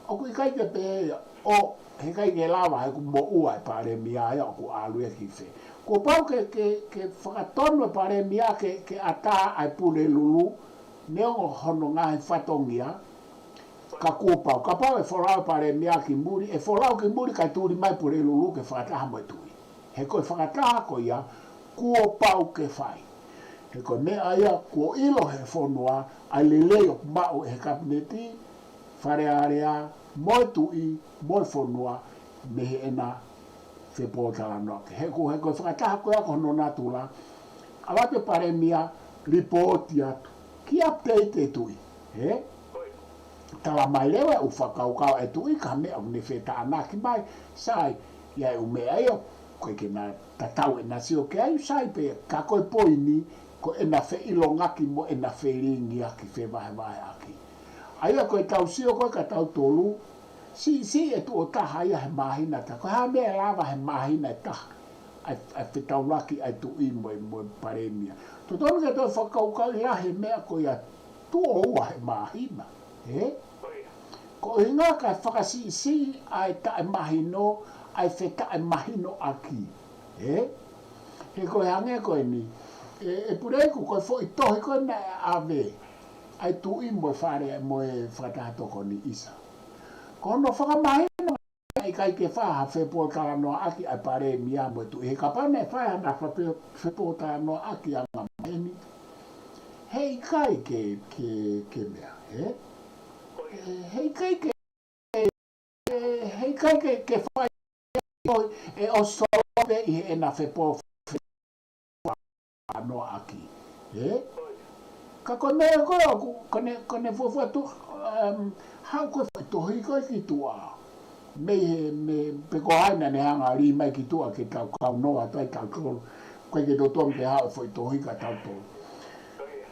ʻoku ʻikai ke pehē ia, ʻo, he ʻikai ke lava, he ʻoku moʻua e Palēmia ia ʻoku ʻalu ia ki fē. Kuo pau ke, ke, ke fakatonu e Palēmia ke, ke ʻatā ʻa e Pulelulu, neongo hono ngaahi fatongia, ka kuo pau, kapau ʻe folau e Palēmia ki muli, ʻe folau ki muli kae tuli mai Pulelulu ke fakataha mo e tuʻi. He ko e fakataha ko ia, kuo pau ke fai. He ko e meʻa ia, kuo ʻilo he fonua, ʻa e lelei ʻoku maʻu ʻe he Kapineti, Fale Alea, mo e tuʻi, mo e fonua, mei heʻena fepōtalanoaʻaki. He ko, he ko e fakataha ko ia ko hono natula, ʻalu atu e Palēmia, lipooti atu. Ki update e tuʻi. Ē? Tala mai leva e ʻū fakakaukau e tuʻi ka meʻa ʻoku ne fetānaki mai. Sai, ʻi ai e ʻū meʻa ia, ʻoku ʻikai ke na tatau ʻena sio ki ai, sai pē, ka ko e poini, ko ʻena feʻilongaki mo ʻena felingiʻaki fevahevaheʻaki. ʻA ia ko e tau sio ko ē kia tautolu, siʻisiʻi e tuʻo taha ia he māhina ʻe taha, ko e hā e meʻa ʻe lava he māhina ʻe taha, ʻa e, ʻa e fetaulaki ʻa e tuʻi mo e, mo e Palēmia. Totonu ke toe fakakaukauʻi lahi e meʻa ko ia tuʻo ua he māhina, ē? Ko e ʻuhinga kae fakasiʻisiʻi ʻa e taʻemahino, ʻa e fetaʻemahinoʻaki, ē? He ko e hangē ko eni, ē, ʻe Puleiku ko e foʻi tohi ko ē naʻe ʻave, ʻa e tuʻi mo e fale, mo e fakataha tokoni ʻisa. Ko hono fakamahino ʻikai ke fai ha fepōtalanoaʻaki ʻa e Palēmia mo e tuʻi. He kapau naʻe fai haʻana fape-, fepōtalanoaʻaki anga maheni, heʻikai ke, ke, ke meʻa, ē? He, heʻikai ke, heʻikai ke, ke fai ʻe ʻOsolo pē ʻi heʻena fepō-, fepōtalanoaʻaki. Ē? Ka ko e meʻa ko ē ʻoku, ko ʻene, ko ʻene fuofua tu-, um, haʻu ko ē foʻi tohi ko ē ki tuʻa. Mei he, mei, pe ko hai naʻa ne hanga ʻo lī mai ki tuʻa ke tau kaunoa atu ai tautolu. ʻIkai ke totonu ke haʻu e foʻi tohi kia tautolu.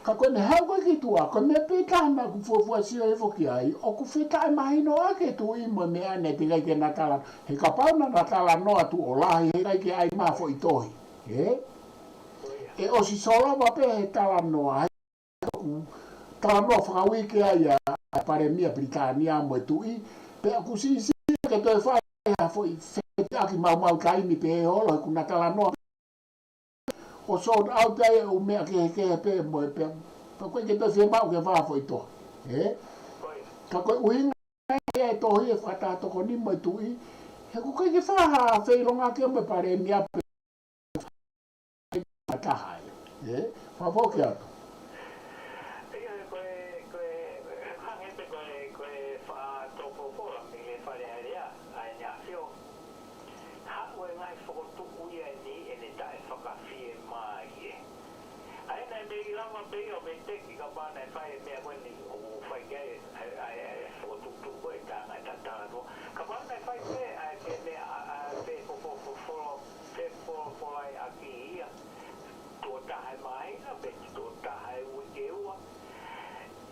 Ka ko ʻene haʻu ko ē ki tuʻa, ko e meʻa pē taha naʻa ku fuofua sio hifo ki ai, ʻoku fetaʻemahinoʻaki e tuʻi mo e meʻa naʻe teʻeki ai ke na tala, he kapau naʻa na talanoa tuʻo lahi, heʻikai ke ʻai mai ha foʻi tohi. Ē? ʻE ʻosi solova pē he talanoa, he ʻoku talanoa fakauike ai ʻa, ʻa e Palēmia Pilitānia mo e tuʻi, pea ʻoku siʻisiʻi ke toe fai ha foʻi fetaʻaki maumau taimi pē holo, he ʻoku na talanoa ʻo sort out ai e ʻū meʻa kehekehe pē mo e pea. Pea ʻoku ʻikai ke toe fiemaʻu ke fai ha foʻi tohi. Ē? Ka ko e ʻuhinga ia e tohi e fakataha tokoni mo e tuʻi, he ʻoku ʻikai ke fai ha feilonga ke mo e Palēmia pē fakataha ai. Ē? Fakafoki atu. ʻIo, ko e, ko e, hangē pē ko e, ko e faʻa tō folofola mei he Fale Alea, ʻa ʻEne ʻAfio. Haʻu e ngaahi fokotuʻu ia ni ʻene taʻefakafiemālie. ʻA ia naʻe mei lava pē ia ʻo veteki kapau naʻe fai e meʻa ko eni ʻoku fai ki ai, ʻa e, ʻa e, ʻa e fokotuʻutuʻu ko ē, tā ngaahi tatala tuʻa. Kapau naʻe fai pē, ʻa e, ke meʻa, ʻa, ʻa e, pe fo, fo, fo, fo, pe fo, fo, ai ʻaki ia. Tuʻo taha e māhina, pe tuʻo taha e uike ua.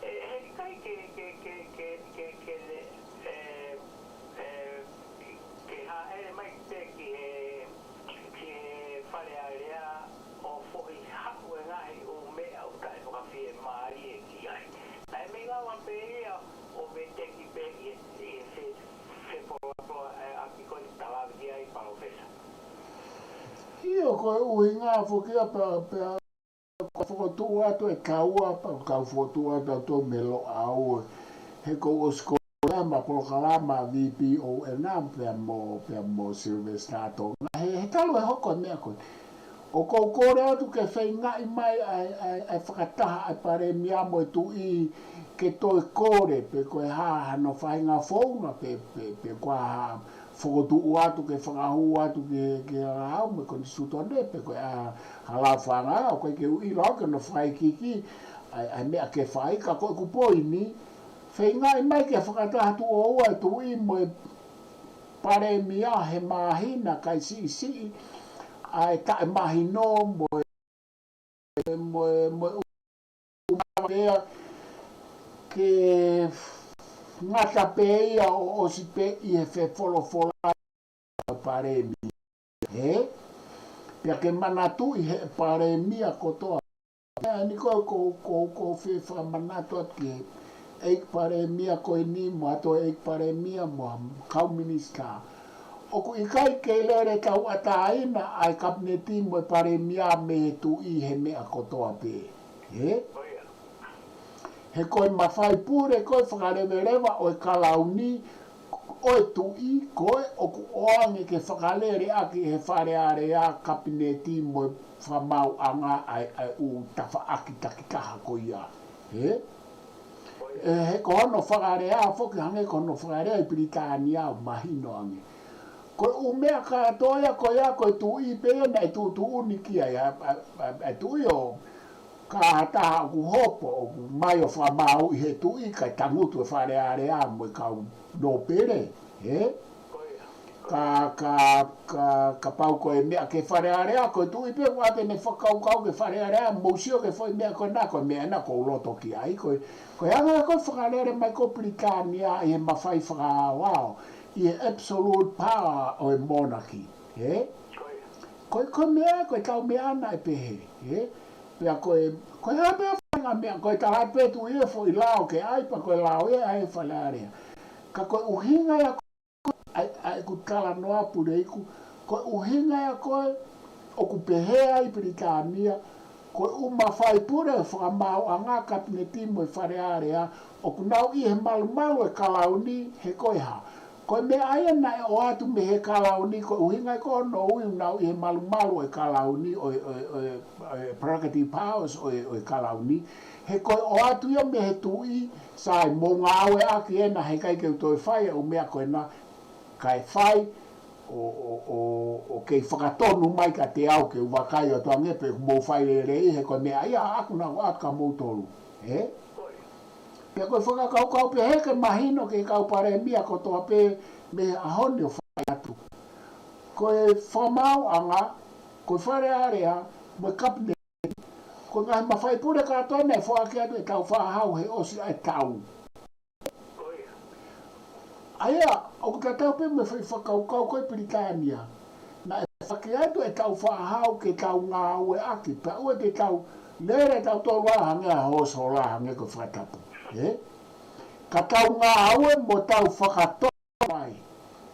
ʻE, heʻikai ke, ke, ke, ke, ke, ke le, ʻe, ʻe, ke hāʻele mai pē ki he, ki he Fale Alea ʻo foʻi haʻu e ngaahi ʻū meʻa ʻoku taʻefakafiemālie ki ai. Naʻe mei lava pē ia ʻo veteki pē ʻi he, ʻi he fe, fepoloaʻaki ko eni tala ki ai Palōfesa. ʻIo, ko e ʻuhinga foki ia pea, pea ko e fokotuʻu atu e taua, pea ko e kau fokotuʻu atu ʻa e tau melo au, he ko e ʻosi ko ē ma polokalama V P O N pea mo, pea mo Sylvester Tonga. He, he talu e hoko e meʻa ko ē. ʻOku ou kole atu ke feingaʻi mai ʻa e, ʻa e, ʻa e fakataha ʻa e Palēmia mo e tuʻi ke toe kole, pe ko e hā hano faʻahinga founga, pe, pe, pe ko e hā fokotuʻu atu ke fakahū atu ke, ke lau mo e konisitūtone pe ko e hā, hā lau fanga, ʻoku ʻikai ke u ʻilo au ke nau fakaʻikiiki ʻa e, ʻa e meʻa ke fai, ka ko ʻeku poini, feingaʻi mai ke fakataha tuʻo ua e tuʻi mo e Palēmia he māhina kae siʻisiʻi ʻa e taʻemahino mo e mo e, mo e ʻū meʻa pea ke ngata pē ia ʻo ʻosi pē ʻi he fefolofola ʻa e Palēmia. Ē? Pea ke manatuʻi he Palēmia kotoa. Pea ni ko, ko, ko, ko fie fakamanatu atu ki he ʻEiki Palēmia ko eni mo e toe ʻEiki Palēmia mo e kau minisitā. ʻOku ʻikai ke lele tauʻatāina ʻa e Kapineti mo e Palēmia mei he tuʻi he meʻa kotoa pē. Ē? He ko e mafai pule ko e fakaleveleva ʻo e kalauni ʻo e tuʻi ko ē ʻoku ʻoange ke fakalele ʻaki he Fale Alea, Kapineti mo e fakamaauʻanga ʻa e, ʻa e ʻū tafaʻaki takitaha ko ia. Ē? ʻE, he ko hono fakalea foki hangē ko hono fakalea ʻi Pilitānia ʻo mahino ange. Ko e ʻū meʻa kātoa ia ko ia ko e tuʻi pē ia naʻe tuʻutuʻuni ki ai ʻa, ʻa, ʻa, ʻa e tuʻi ʻo ka taha ʻoku hopo ʻoku mai ʻo fakamaauʻi he tuʻi kae tangutu e Fale Alea mo e kau nōpele. Ē? Ka, ka, ka, kapau ko e meʻa ke Fale Alea, ko e tuʻi pē ʻoku ʻoatu ʻene fakakaukau ke Fale Alea, mou sio ki he foʻi meʻa ko ena, ko e meʻa ena ʻoku ou loto ki ai, ko e, ko e anga ko e fakalele mai ko Pilitānia ʻi he mafai fakaaoao, ʻi he absolute power ʻo e monarchy, ē? Ko e, ko e meʻa, ko e tau meʻa naʻe pehē, ē? Pea ko e, ko e hā pē faʻahinga meʻa, ko e taha pē tuʻi e foʻi lao ke ʻai, pea ko e lao ia ʻa e Fale Alea. Ka ko e ʻuhinga ia ʻa e, ʻa ʻeku talanoa Puleiku, ko e ʻuhinga ia ko ē ʻoku pehē ai Pilitānia, ko e ʻū mafai pule fakamaauʻanga Kapineti mo e Fale Alea, ʻoku nau ʻi he malumalu e kalauni he ko e hā. Ko e meʻa ia naʻe ʻoatu mei he kalauni, ko e ʻuhinga ia ko hono ui ʻoku nau ʻi he malumalu e kalauni ʻo e, ʻo e, ʻo e, ʻo e prerogative powers ʻo e, ʻo e kalauni, he ko e ʻoatu ia mei he tuʻi, sai, mou ngāueʻaki ena heʻikai ke u toe fai e ʻū meʻa ko ena, kae fai ʻo, ʻo, ʻo, ʻo kei fakatonu mai kiate au ke u vakai atu ange pe mou fai lelei he ko e meʻa ia ʻaʻaku naʻa ku ʻoatu kia moutolu. Ē? Pea ko e fakakaukau pehē ke mahino ki he kau Palēmia kotoa pē mei he ʻaho ni ʻo fai atu. Ko e fakamaauʻanga, ko e Fale Alea, mo e Kapineti, Ko e ngaahi mafai pule kātoa naʻe foaki atu ʻetau faʻahau he ʻosi ʻa e tau. ʻA ia, ʻoku tatau pē mo e foʻi fakakaukau ko ē Pilitānia. Naʻe foaki atu ʻetau faʻahau ke tau ngāueʻaki, pea ʻoua te tau lele tautolu ʻo hangē ha householder hangē ko e fakatapu. Ē? Ka tau ngāue mo tau fakatonu ai,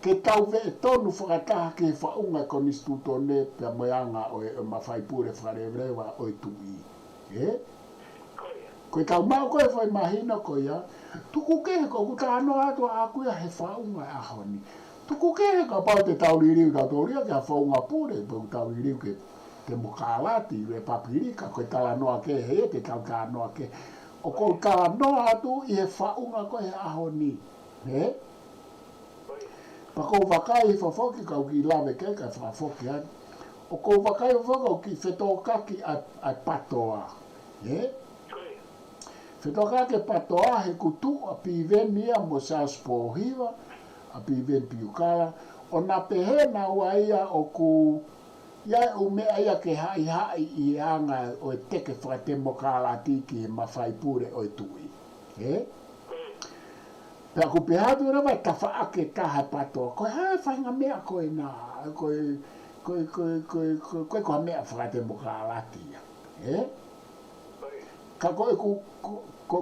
ke tau veʻe tonu fakataha ki he faʻunga e konisitūtone pea mo e anga ʻo e, ʻo e mafai pule fakaleveleva ʻo e tuʻi. Ē? Ko e tau maʻu ko e foʻi mahino ko ia, tuku kehe ko ʻeku talanoa atu ʻaʻaku ia he faʻunga e ʻaho ni. Tuku kehe kapau te tau liliu tautolu ia ki ha faʻunga pule, pe ʻoku tau liliu ke temokalati, lepapilika, ko e talanoa kehe ia te tau talanoa kehe. ʻOku ou talanoa atu ʻi he faʻunga ko e ʻaho ni. Ē? Pea ʻoku ou vakai hifo foki kau kiʻi lave ke ka fakafoki atu. ʻOku ou vakai hifo foki kau kiʻi fetokaki ʻa, ʻa e patoa. Ē? Fetokaki e patoa he kuo tuʻu ʻa Piveni ia mo Siaosi Pōhiva, ʻa Piveni Piukala, ʻo na pehē naua ia ʻoku ʻi ai e ʻū meʻa ia ke haʻihaʻi ʻi he anga ʻo e teke fakatemokalati ki he mafai pule ʻo e tuʻi. Ē? Pea ʻoku pehē atu leva e tafaʻaki ʻe taha e patoa. Ko e hā e faʻahinga meʻa ko ena, ko e, ko e, ko e, ko e, ko e, ko e, ko e meʻa fakatemokalati ia. Ē? Ka ko ʻeku, ko, ko,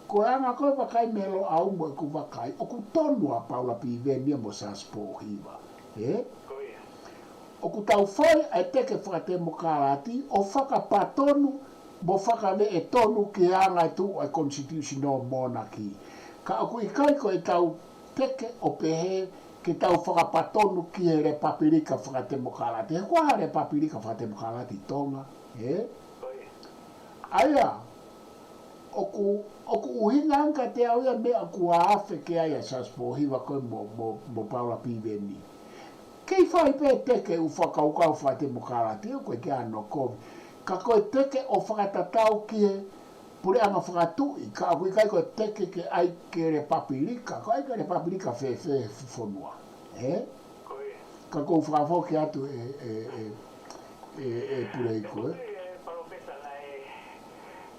ko e anga ko e vakai mei Loʻau mo ʻeku vakai, ʻoku tonu ʻa Paula Piveni ia mo Siaosi Pōhiva. Ē? ʻOku tau fai ʻa e teke fakatemokalati ʻo fakapatonu mo fakaveʻe tonu ki he anga e tuʻu ʻa e constitutional monarchy. Ka ʻoku ʻikai ko e tau teke ʻo pehē ke tau fakapatonu ki he lepapilika fakatemokalati. He ko e hā e lepapilika fakatemokalati Tonga, ē? ʻA ia, ʻoku, ʻoku ʻuhinga ange kiate au ia meʻa kuo afe ki ai ʻa Siaosi Pōhiva ko ē mo, mo, mo Paula Piveni. Kei fai pē teke ʻū fakakaukau fakatemokalati, ʻoku ʻikai ke ʻi ai hano kovi. Ka ko e teke ʻo fakatatau ki he puleʻanga fakatuʻi, ka ʻoku ʻikai ko e teke ke ʻai ke lepapilika, ko e ʻai ke lepapilika fēfē he fonua. Ē? Ka ʻoku ou fakafoki atu ē, ē, ē, ē, ē, Puleiku, ē? Palōfesa, naʻe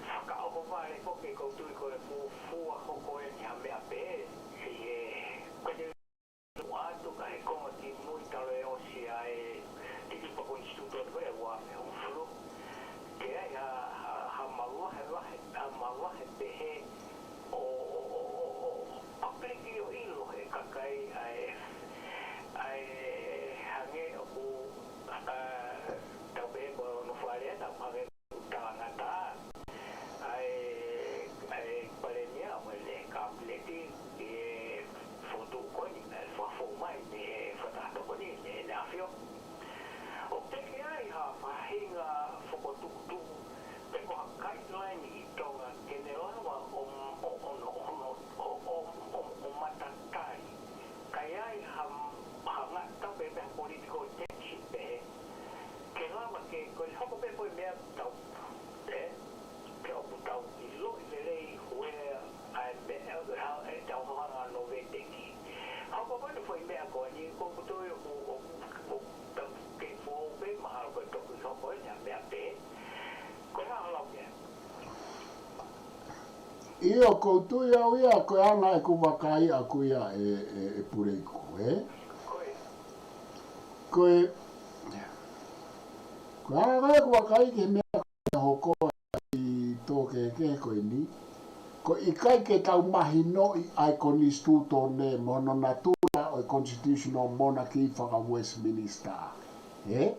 fakaʻohovale foki ʻeku tui ko e fuofua hoko eni ha meʻa pē, ʻi he, ko e atu ka he konga kimui talu e ʻosi ʻa e titipa konisitūtone ko e ua afe hongofulu. Ke ʻai ha, ha, ha mavahevahe, ha mavahe pehē ʻo, ʻo, ʻo, ʻo, ʻo, ʻo ʻapelekini ʻo ʻilo he kakai ʻa e, ʻa e hangē ʻoku, ʻa, tau pehē ko e ono fale, tau hangē talangata ʻa e, ʻa e palēmia mo ʻene kapineti ʻi he fokotuʻu ko eni, naʻe fakafou mai mei he Fakataha Tokoni mei heʻene ʻAfio. ʻOku teʻeki ai ha faʻahinga fokotuʻutuʻu pe ko ha guideline ʻi Tonga ke ne lava ʻo, ʻo, ʻo, ʻo, ʻo, ʻo, ʻo, ʻo, ʻo matatali. Ka ʻi ai ha, ha ngata pē meʻa political tension pehē. Ke lava ke, ko e hoko pē ko e meʻa tau, ē, ke ʻoku tau ʻiloʻi lelei where ʻa e meʻa, ʻa e tau hanga ʻo veteki. Hoko ko e foʻi meʻa ko eni, ko ʻeku tui ʻoku, ʻoku, ʻoku tau kei foʻou pē, mahalo ko e toki hoko eni ha meʻa pē. Ko e hā ʻa lau meʻa? ʻIo, ʻoku ou tui au ia, ko e anga ʻeku vakai ʻaʻaku ia ē, ē, ē Puleiku, ē? Ko e, ko e anga ʻeku vakai ki he meʻa ko ē hoko ʻi he tō kehekehe ko eni, ko e ʻikai ke tau mahinoʻi ʻa e konisitūtone mo hono natula ʻo e constitutional monarchy faka-Westminster. Ē?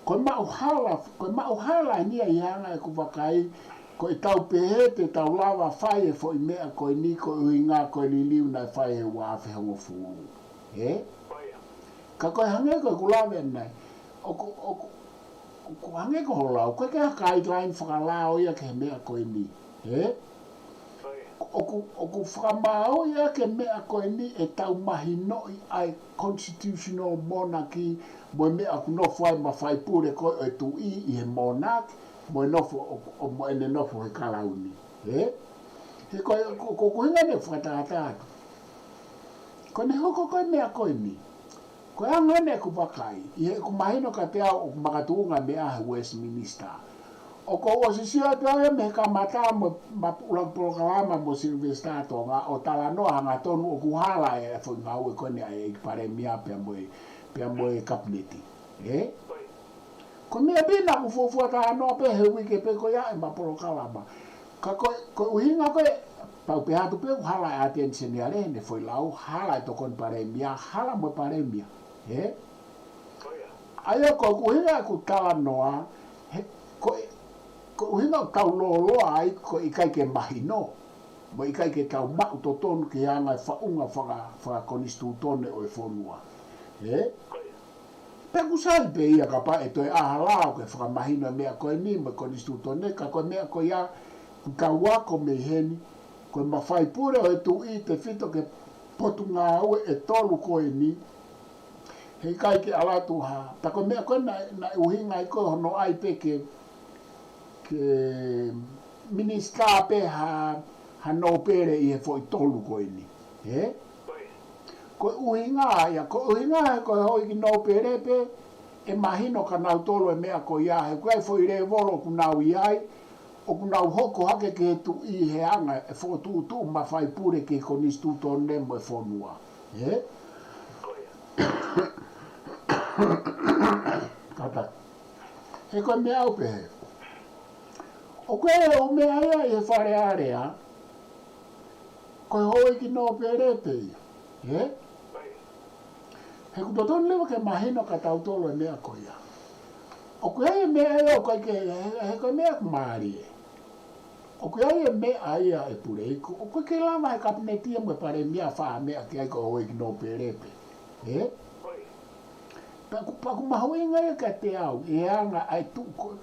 Ko e maʻuhala, ko e maʻuhala eni ia ʻi he anga ʻeku vakai, ko e tau pehē te tau lava fai e foʻi meʻa ko eni ko e ʻuhinga ko e liliu naʻe fai he ua afe hongofulu. Ē? Ka ko e hangē ko ʻeku lave ʻanenai, ʻoku, ʻoku, ʻoku hangē ko hoʻo lau, ko e ʻikai ha guideline fakalao ia ki he meʻa ko eni. Ē? ʻOku, ʻoku fakamāuʻi ʻa e meʻa ko eni ʻetau mahinoʻi ʻa e constitutional monarchy mo e meʻa ʻoku nofo ai e mafai pule ko ē ʻo e tuʻi ʻi he monarch, mo e nofo ʻo, ʻo, mo ʻene nofo he kalauni. Ē? He ko e, ko, ko, ko e ʻuhinga ʻene fakatātā atu. Ko ʻene hoko ko e meʻa ko eni. Ko e anga ʻeku vakai, ʻi heʻeku mahino kiate au ʻoku makatuʻunga meʻa he Westminster. ʻOku ou ʻosi sio atu au ia mei he kamata mo e ma ʻuluaki polokalama mo Sylvester Tonga ʻo talanoa hangatonu ʻoku hala e foʻi ngāue ko eni ʻa e ʻEiki Palēmia pea mo e, pea mo e Kapineti. Ē? Ko e meʻa pē naʻa ku fuofua talanoa pē he uike pē ko ia ʻema polokalama. Ka ko e, ko e ʻuhinga ko ē, pau pē atu pē ʻoku hala e attention ia ʻa e ne foʻi lau, hala e Tokoni Palēmia, hala mo e Palēmia. Ē? ʻA ia ko e ʻuhinga ʻeku talanoa, he, ko e, ko e ʻuhinga ʻoku tau lōloa ai ko e ʻikai ke mahino, mo e ʻikai ke tau maʻu totonu ki he anga e faʻunga faka-, fakakonisitūtone ʻo e fonua. Ē? Pea ʻoku sai pē ia kapau ʻe toe ʻalu ʻo fakamahino e meʻa ko eni mo e konisitūtone, ka ko e meʻa ko ia ʻoku tau ako mei heni, ko e mafaipule ʻo e tuʻi tefito ki he potungāue ʻe tolu ko eni, heʻikai ke ʻalu atu ha, pea ko e meʻa ko ē naʻe, naʻe ʻuhinga ai ko hono ʻai pē ke, ke minisitā pē ha, ha nōpele ʻi he foʻi tolu ko eni. Ē? Ko e ʻuhinga ia, ko e ʻuhinga he ko e houʻeiki nōpele pē, ʻe mahino kia nautolu e meʻa ko ia, he ko e foʻi lēvolo ʻoku nau ʻi ai, ʻoku nau hoko hake ki he tuʻi he anga e fokotuʻutuʻu mafaipule ki he konisitūtone mo e fonua. Ē? Kātaki. He ko e meʻa ʻoku pehē. ʻOku ʻi ai e ʻū meʻa ia ʻi he Fale Alea, ko e houʻeiki nōpele pē ia. Ē? He ʻoku totonu leva ke mahino kia tautolu e meʻa ko ia. ʻOku ʻi ai e meʻa ia ʻoku ʻikai ke, he, he ko e meʻa ʻoku mālie. ʻOku ʻi ai e meʻa ia ʻe Puleiku, ʻoku ʻikai ke lava he Kapineti ia mo e Palēmia ʻo fai ha meʻa ki ai, ko e houʻeiki nōpele pē. Ē? Pea ʻoku, pea ʻoku mahuʻinga ia kiate au, e anga ʻa e tuʻu ko ē,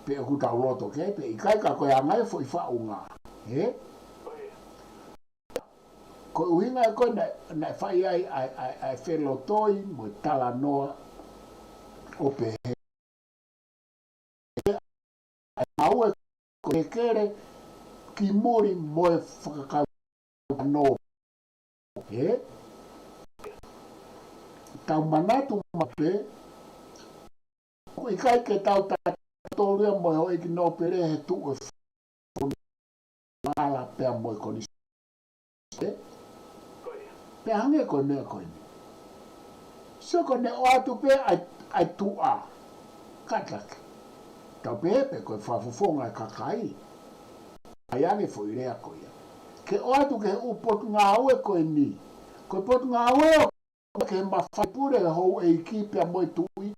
pe ʻoku tau loto ki ai pe ʻikai, ka ko e anga e foʻi faʻunga. Ē? Ko e ʻuhinga ia ko ē naʻe, naʻe fai ai ʻa e, ʻa e, ʻa e felotoi mo e talanoa ʻo pehē. ʻA e ngāue ko e kele ki muli mo e fakakau nō. Ē? Tau manatu maʻu pē, ʻoku ʻikai ke tau tatau ia mo e houʻeiki nōpele he tuʻu e fonua pea mo e konisitūtone. Ē? Pea hangē ko e meʻa ko eni. Sio ko ʻene ʻoatu pē ʻa e, ʻa e tuʻa. Kātaki. Tau pehē pē ko e fakafofonga e kakai. ʻAi ange foʻi lea ko ia. Ke ʻoatu ki he ʻū potungāue ko eni. Ko e potungāue ʻoku ke mafaipule houʻeiki pea mo e tuʻi.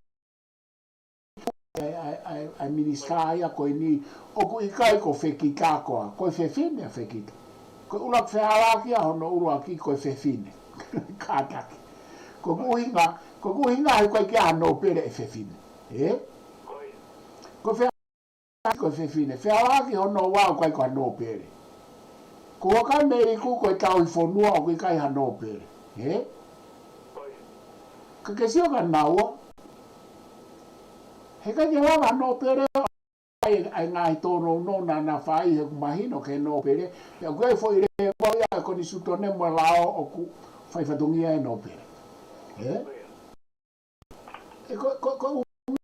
ʻA e, ʻa e, ʻa e, ʻa e minisitā ia ko eni, ʻoku ʻikai ko Fekita koā, ko e fefine ʻa Fekita. Ko e ʻuluaki fehālaaki ia hono ʻuluaki ko e fefine. Kātaki. Ko ʻeku ʻuhinga, ko ʻeku ʻuhinga he ʻoku ʻikai ke ʻi ai ha nōpele ʻe fefine. Ē? Ko e fehālaaki ko e fefine. Fehālaaki hono ua ʻoku ʻikai ko ha nōpele. Ko Huʻakameliku ko e tauhi fonua ʻoku ʻikai ha nōpele. Ē? Ka ke sio kia naua. He ʻikai ke lava ha nōpele ʻa e, ʻa e ngaahi tōnounou naʻa na fai he ʻoku mahino ki he nōpele. Pea ʻoku ʻi ai foʻi lēvolo ia ʻa e konisitūtone mo e lao ʻoku fai fatongia e nōpele. Ē? Ē, ko, ko, ko e ʻū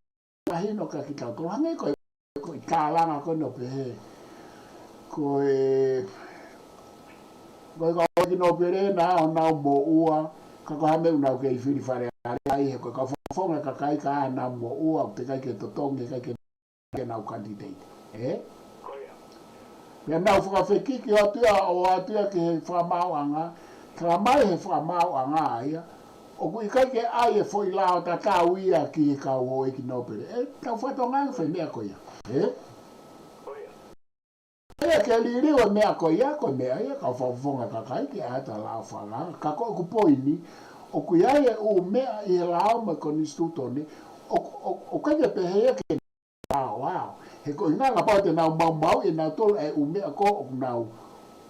mahino kia kitautolu hangē ko e, ko e tālanga ko eni ʻo pehē. Ko e, ko e kau houʻeiki nōpele naʻa nau moʻua, ka ko e hā e meʻa ʻoku nau kei fili Fale Alea ai, he ko e kau fakafofonga kakai ka nau moʻua, ʻoku teʻeki ai ke totongi, ʻikai ke ke nau candidate. Ē? Pea nau fakafekiki atu ia, ʻo atu ia ki he fakamaauʻanga, talamai he fakamaauʻanga ia, ʻoku ʻikai ke ʻai e foʻi lao tatau ia ki he kau houʻeiki nōpele. Ē, tau fatongia e foʻi meʻa ko ia. Ē? Ia ke liliu e meʻa ko ia, ko e meʻa ia, kau fakafofonga kakai ke ʻai atu e lao fakalanga. Ka ko ʻeku poini, ʻoku ʻi ai e ʻū meʻa ʻi he lao mo e konisitūtone, ʻoku, ʻoku, ʻoku ʻikai ke pehē ia ke Ao, ao. He ko e ʻuhinga kapau te nau maumauʻi ʻe nautolu e ʻū meʻa ko ē ʻoku nau,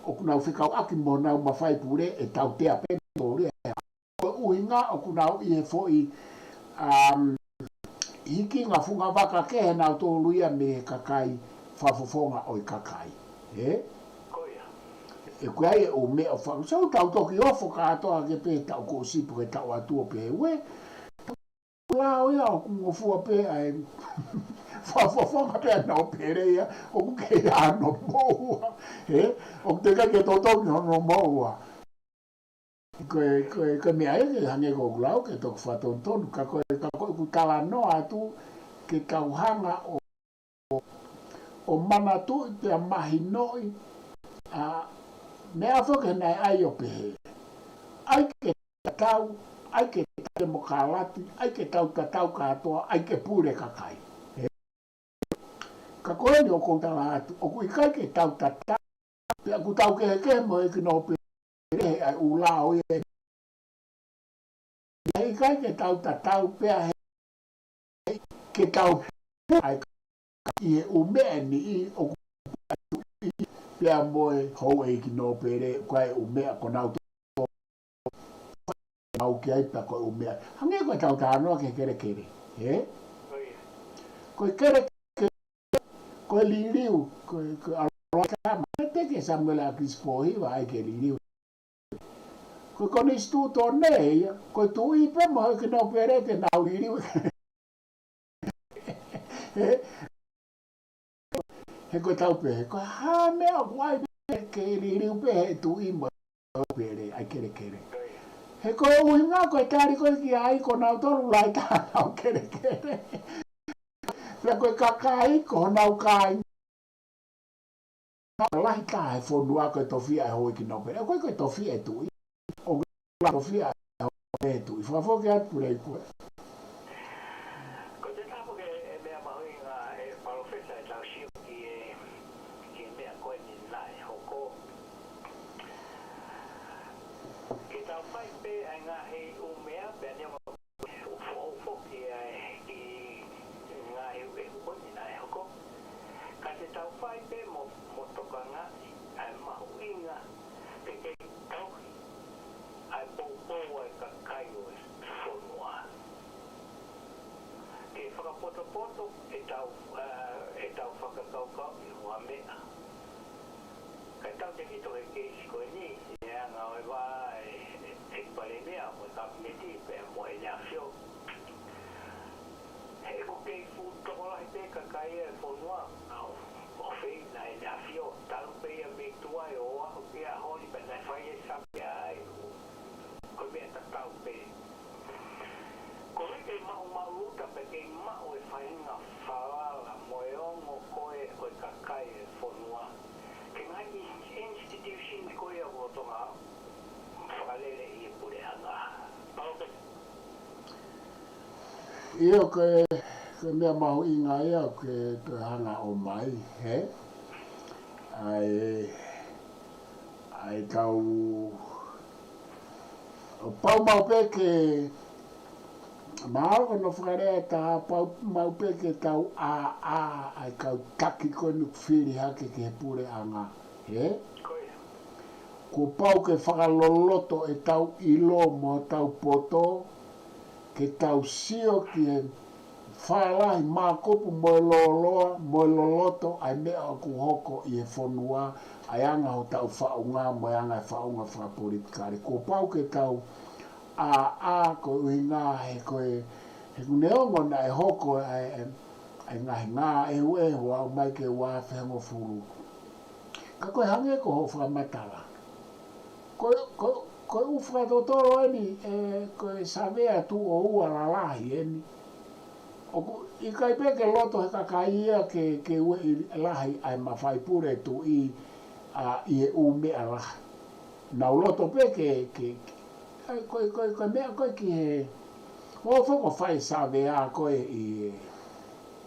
ʻoku nau fekauʻaki mo honau mafaipule ʻe tautea pē nautolu ia. Ko e ʻuhinga ʻoku nau ʻi he foʻi, um, hikinga fungavaka kehe nautolu ia mei he kakai fakafofonga ʻo e kakai. Ē? Ko ia. ʻOku ʻi ai e ʻū meʻa ʻoku faka-, so tau toki ofo kātoa ke pē tau ko sipu ke tau atu ʻo pehē ue. Lao ia ʻoku ngofua pē ʻa e Fakafofonga pē ʻa Nōpele ia, ʻoku kei ʻi ai hono moʻua. Ē? ʻOku teʻeki ke totongi hono moʻua. Ko e, ko e, ko e meʻa ia ke hangē ko ʻeku lau ke toki fakatonutonu, ka ko e, ka ko ʻeku talanoa atu ke tau hanga ʻo, ʻo manatuʻi pea mahinoʻi, ʻa, meʻa foki naʻe ʻai ʻo pehē. ʻAi ke tatau, ʻai ke tau temokalati, ʻai ke tau tatau kātoa, ʻai ke pule kakai. Ka ko eni ʻoku ou tala atu, ʻoku ʻikai ke tau tatau, pea ʻoku tau kehekehe mo e kino pele he ʻai ʻū lao ia. ʻIkai ke tau tatau pea he ke tau ʻai ʻi he ʻū meʻa ni ʻoku pea mo e houʻeiki nōpele, ko e ʻū meʻa ko nau tō mau ki ai pea ko e ʻū meʻa. Hangē ko e tau talanoa ki he kelekele, ē? Ko e kelekele, ko e liliu, ko e, ko e ʻaloʻi kama. Te ke Samuela Akisi Pōhiva ʻai ke liliu. Ko e konisitūtone ia, ko e tuʻi pē mo e kino pele te nau liliu. He ko e tau pē, ko e hā meʻa ʻoku ʻai pē ke liliu pē he tuʻi mo e pele, ʻai kelekele. He ko e ʻuhinga ko e tali ko ē ki ai ko nautolu lahi taha nau kelekele. Pea ko e kakai ko honau kāinga lahi taha he fonua ko e tofiʻa e houʻeiki nōpele. ʻOku ʻikai ko e tofiʻa e tuʻi. ʻOku ʻikai ko e tofiʻa e tuʻi. Fakafoki atu Pulei ko ē. Ko e taha foki e meʻa mahuʻinga ē Palōfesa ʻetau sio ki he, ki he meʻa ko eni naʻe hoko. Ke tau fai pē ʻa e ngaahi ʻū meʻa pea neongo ʻoku foʻou foki ʻa e kiʻi ngaahi ʻū ʻeku ko eni naʻe hoko. Ka te tau fai pē mo, mo tokangaʻi ʻa e mahuʻinga ke kei tauhi ʻa e poupou ʻa e kakai ʻo e fonua. Ke fakapotopoto ʻetau, ʻa, ʻetau fakakaukau ʻi he ua meʻa. Ka tau te kito he keisi ko eni, ʻi he anga ʻo e vā ʻe, ʻe, ʻe Palēmia mo e Kapineti pea mo ʻEne ʻAfio. He ʻoku kei fuʻu tokolahi pē kakai e fonua, ʻa ʻo, ʻo feina ʻEne ʻAfio, talu pē ia mei tuai ʻo aʻu ki he ʻaho ni pea naʻe fai e saveʻa ai. Ko e meʻa tatau pē. Ko e kei maʻumaʻuluta pē kei maʻu e faʻahinga falala mo e ongo ko ē ʻo e kakai e fonua. Ke ngaahi institution ko ia ʻo Tonga fakalele ʻi he puleʻanga. Pau pē. ʻIo ko e, ko e meʻa mahuʻinga ia ʻoku ke toe hanga ʻo ʻomai, hē? ʻA e, ʻa e kau ʻo pau mau pē ke, mahalo ko hono fakalea ʻe taha, pau mau pē ke tau ʻāʻā ʻa e kau taki ko eni ʻoku fili hake ki he puleʻanga, hē? Kuo pau ke fakaloloto ʻetau ʻilo mo hotau poto, ke tau sio ki he fālahi mākupu mo e lōloa, mo e loloto ʻa e meʻa ʻoku hoko ʻi he fonua, ʻa e anga hotau faʻunga, mo e anga e faʻunga fakapolitikale. Kuo pau ke tau ʻāʻā ko e ʻuhinga he ko e, he ʻoku neongo naʻe hoko ʻa e, ʻa e ngaahi ngāue ʻe ua, ʻo aʻu mai ki he ua afe hongofulu. Ka ko e hangē ko hoʻo fakamatala. Ko, ko, ko e ʻū fakatotolo eni, ē, ko e savea tuʻo ua lalahi eni. ʻOku ʻikai pē ke loto he kakai ia ke, ke ueʻi lahi ʻa e mafai pule tuʻi, ʻa, ʻi he ʻū meʻa lahi. Nau loto pē ke, ke, ke, ʻa, ko, ko, ko e meʻa ko ē ki he, ʻo foko fai savea ko ē ʻi he,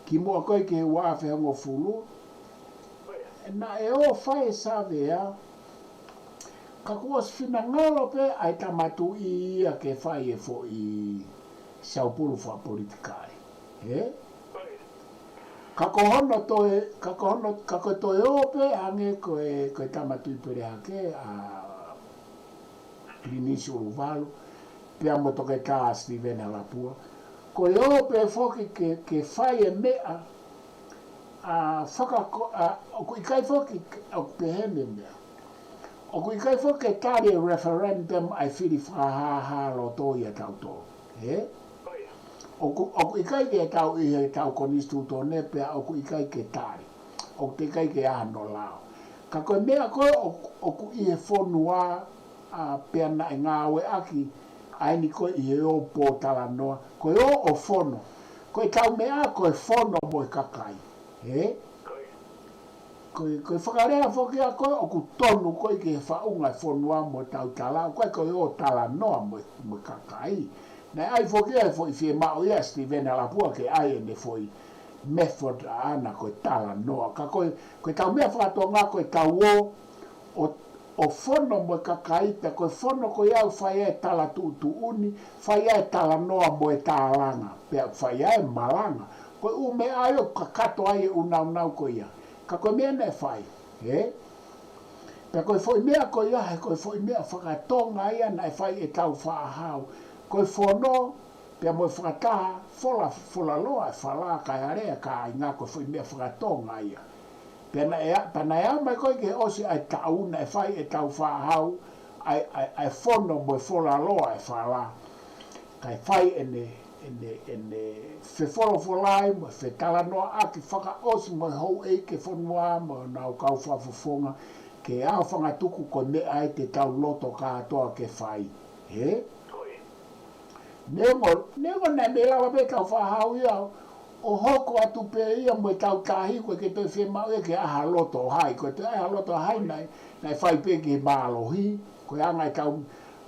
kimuʻa ko ē ki he ua afe hongofulu, naʻe ō fai e savea, ka kuo ʻosi finangalo pē ʻa e Tama Tuʻi ia ke fai e foʻi saupulu fakapolitikale. Ē? Ka ko hono toe, ka ko hono, ka ko e toe ō pē ange ko e, ko e Tama Tuʻi Pele Hake, ʻa Pilinisi ʻUluvalu, pea mo Toketā Steven Halapua. Ko e ō pē foki ke, ke fai e meʻa, ʻa, fakako-, ʻa, ʻoku ʻikai foki, ʻoku pehē ʻene meʻa. ʻOku ʻikai foki ke tali e referendum ʻa e fili fakahāhā loto ia ʻa tautolu. Ē? ʻOku, ʻoku ʻikai ke tau ʻi heʻetau konisitūtone pea ʻoku ʻikai ke tali. ʻOku teʻeki ai ke ʻi ai hano lao. Ka ko e meʻa ko ē ʻoku, ʻoku ʻi he fonua, ʻa, pea naʻe ngāueʻaki ʻa eni ko ē ʻi he ō pōtalanoa. Ko e ō ʻo fono. Ko ʻetau meʻa ko e fono mo e kakai. Ē? Ko e, ko e fakalea foki ia ko ē ʻoku tonu ko ē ki he faʻunga e fonua mo ʻetau tala, ʻoku ʻikai ko e ō talanoa mo, mo e kakai. Naʻe ʻai foki ia he foʻi fiemaʻu ia ʻa Steven Alapua ke ʻai ʻene foʻi method ʻaʻana ko e talanoa. Ka ko e, ko ʻetau meʻa faka-Tonga ko ʻetau ō, ʻo, ʻo fono mo e kakai, pea ko e fono ko ia ʻoku fai ai e tala tuʻutuʻuni, fai ai e talanoa mo e tālanga, pea fai ai e malanga. Ko e ʻū meʻa ia ʻoku kakato ai e ʻū nāunau ko ia. Ka ko e meʻa naʻe fai, ē? Pea ko e foʻi meʻa ko ia, he ko e foʻi meʻa faka-Tonga ia naʻe fai ʻe Tāufaʻāhau. Ko e fono, pea mo e fakataha, fola, fola loa e fala kae alea e kāinga, ko e foʻi meʻa faka-Tonga ia. Pea naʻe ʻa-, pea naʻe aʻu mai ko ē ki he ʻosi ʻa e taʻu naʻe fai ʻe Tāufaʻāhau ʻa e, ʻa e, ʻa e fono mo e fola loa e fala. Kae fai ʻene, ʻene, ʻene fefolofolai mo e fetalanoaʻaki fakaʻosi mo e houʻeiki e fonua mo honau kau fakafofonga ke aofangatuku ko e meʻa ia te tau loto kātoa ke fai. Ē? Neongo, neongo naʻe mei lava pē Tāufaʻāhau ia ʻo hoko atu pē ia mo ʻetau tahi, ʻoku ʻikai ke toe fiemaʻu ia ke ʻai ha loto ʻo hai, ko e toe ʻai ha loto ʻo hai naʻe, naʻe fai pē ki he mālohi, ko e anga ʻetau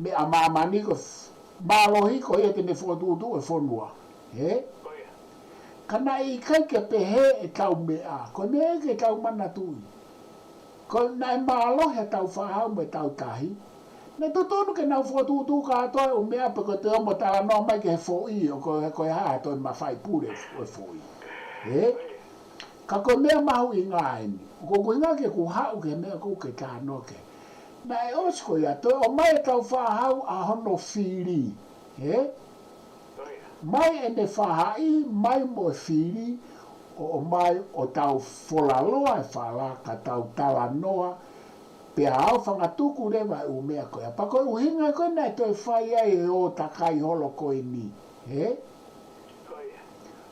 meʻa ʻa māmani ko e f-, mālohi ko ia te ne fokotuʻutuʻu e fonua. Ē? Ka naʻe ʻikai ke pehē ʻetau meʻa, ko e meʻa ia ke tau manatuʻi. Ko e naʻe mālohi ʻa Tāufaʻāhau mo ʻetau tahi. Naʻe totonu ke nau fokotuʻutuʻu kātoa e ʻū meʻa pea ko e toe ō mo talanoa mai ki he foʻi, ʻo ko e, ko e hā e toe mafai pule ʻo e foʻi. Ē? Ka ko e meʻa mahuʻinga eni. Ko ʻeku ʻuhinga ke u haʻu ki he meʻa ko ē ke talanoa ki ai. Naʻe ʻosi ko ia, toe ō mai ʻa Tāufaʻāhau ʻa hono fili. Ē? Mai ʻene faʻahi, mai mo e fili, ʻo, ʻomai ʻo tau fola loa e fala ka tau talanoa, pea aofangatuku leva e ʻū meʻa ko ia. Pea ko e ʻuhinga ko ē naʻe toe fai ai e ō takai holo ko eni. Ē?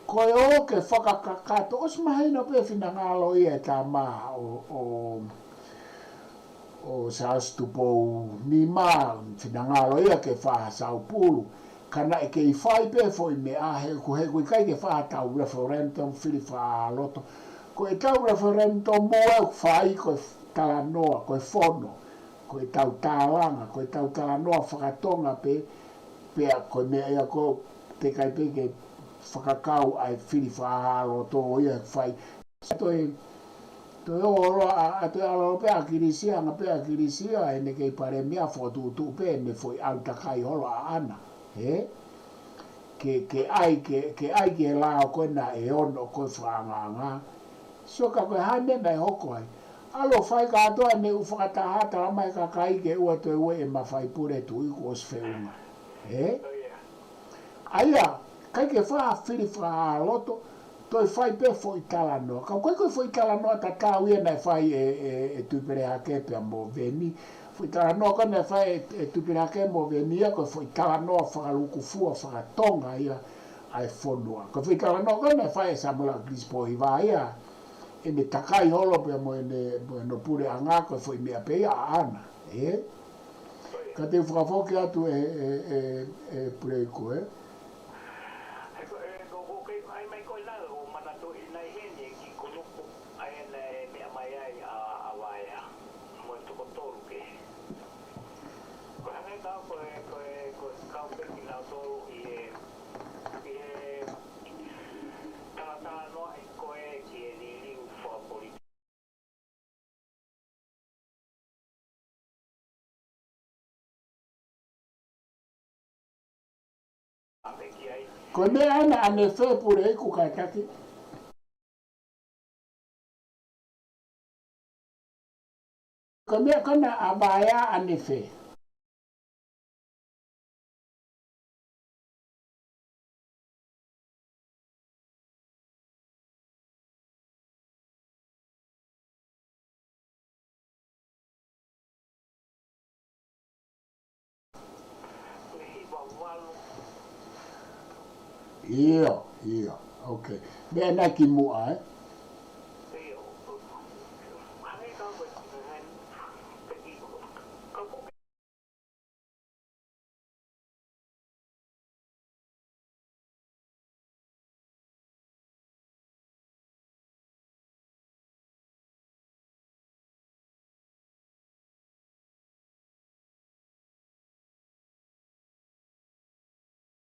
Ko e ō ke fakakakato, ʻosi mahino pē finangalo ia e tama ʻo, ʻo, ʻo Siaosi Tupou Nima, finangalo ia ke fai ha saupulu. Ka naʻe kei fai pē foʻi meʻa he ʻoku, he ʻoku ʻikai ke fai ha tau referendum fili fakaʻāloto. Ko ʻetau referendum ʻoku fai ko e talanoa, ko e fono, ko ʻetau tālanga, ko ʻetau talanoa faka-Tonga pē, pea ko e meʻa ia ko ē teʻeki ai pē ke fakakau ʻa e fili fakaʻāloto ʻo ia ʻoku fai. Toe, toe ō loa ʻa, ʻa toe ʻalu pē ʻa ʻAkilisi, anga pē ʻa ʻAkilisi ʻa ʻene kei palēmia fokotuʻutuʻu pē ʻene foʻi ʻalu takai holo ʻaʻana. Ē? Ke, ke ʻai, ke, ke ʻai ki he lao ko ē naʻe ono ko e fakaangaanga. Sio ka ko e hā e meʻa naʻe hoko ai. ʻAlu ʻo fai kātoa ʻene ʻū fakataha, talamai ʻe he kakai ke ʻoua toe ueʻi e mafai pule tuʻi kuo ʻosi feʻunga. Ē? ʻA ia, ʻikai ke fai ha fili fakaʻāloto, toe fai pē foʻi talanoa. Ka ʻoku ʻikai ko e foʻi talanoa tatau ia naʻe fai ʻe, ʻe, ʻe Tuʻipelehake pea mo Veni. Foʻi talanoa ko ē naʻe fai ʻe, ʻe Tuʻipelehake mo Veni ia ko e foʻi talanoa fakalūkufua faka-Tonga ia ʻa e fonua. Ko e foʻi talanoa ko ē naʻe fai ʻe Samuela ʻAkilisi Pōhiva ia, ʻene takai holo pea mo ʻene, mo hono puleʻanga ko e foʻi meʻa pē ia ʻaʻana. Ē? Ka te u fakafoki atu ʻe, ʻe, ʻe, ʻe Puleiku, ē? He ko e, ko, ko kei ʻai mai ko ē naʻa ku manatuʻi nai heni ki he kulupu ʻa ē naʻe meʻa mai ai ʻa, ʻa Vaea mo e toko tolu kehe. Ko e hangē ka ko e, ko e, ko e kau pē kinautolu ʻi he, ʻi he talatalanoaʻi ko ē ki he liliu fakapolitiki. Ko e meʻa ʻana ʻanefē Puleiku kātaki? Ko e meʻa ko ena ʻa Vaea ʻanefē? Ko e hiva valu. ʻIo, ʻio. Ok. Meʻa naʻe kimuʻa, ē?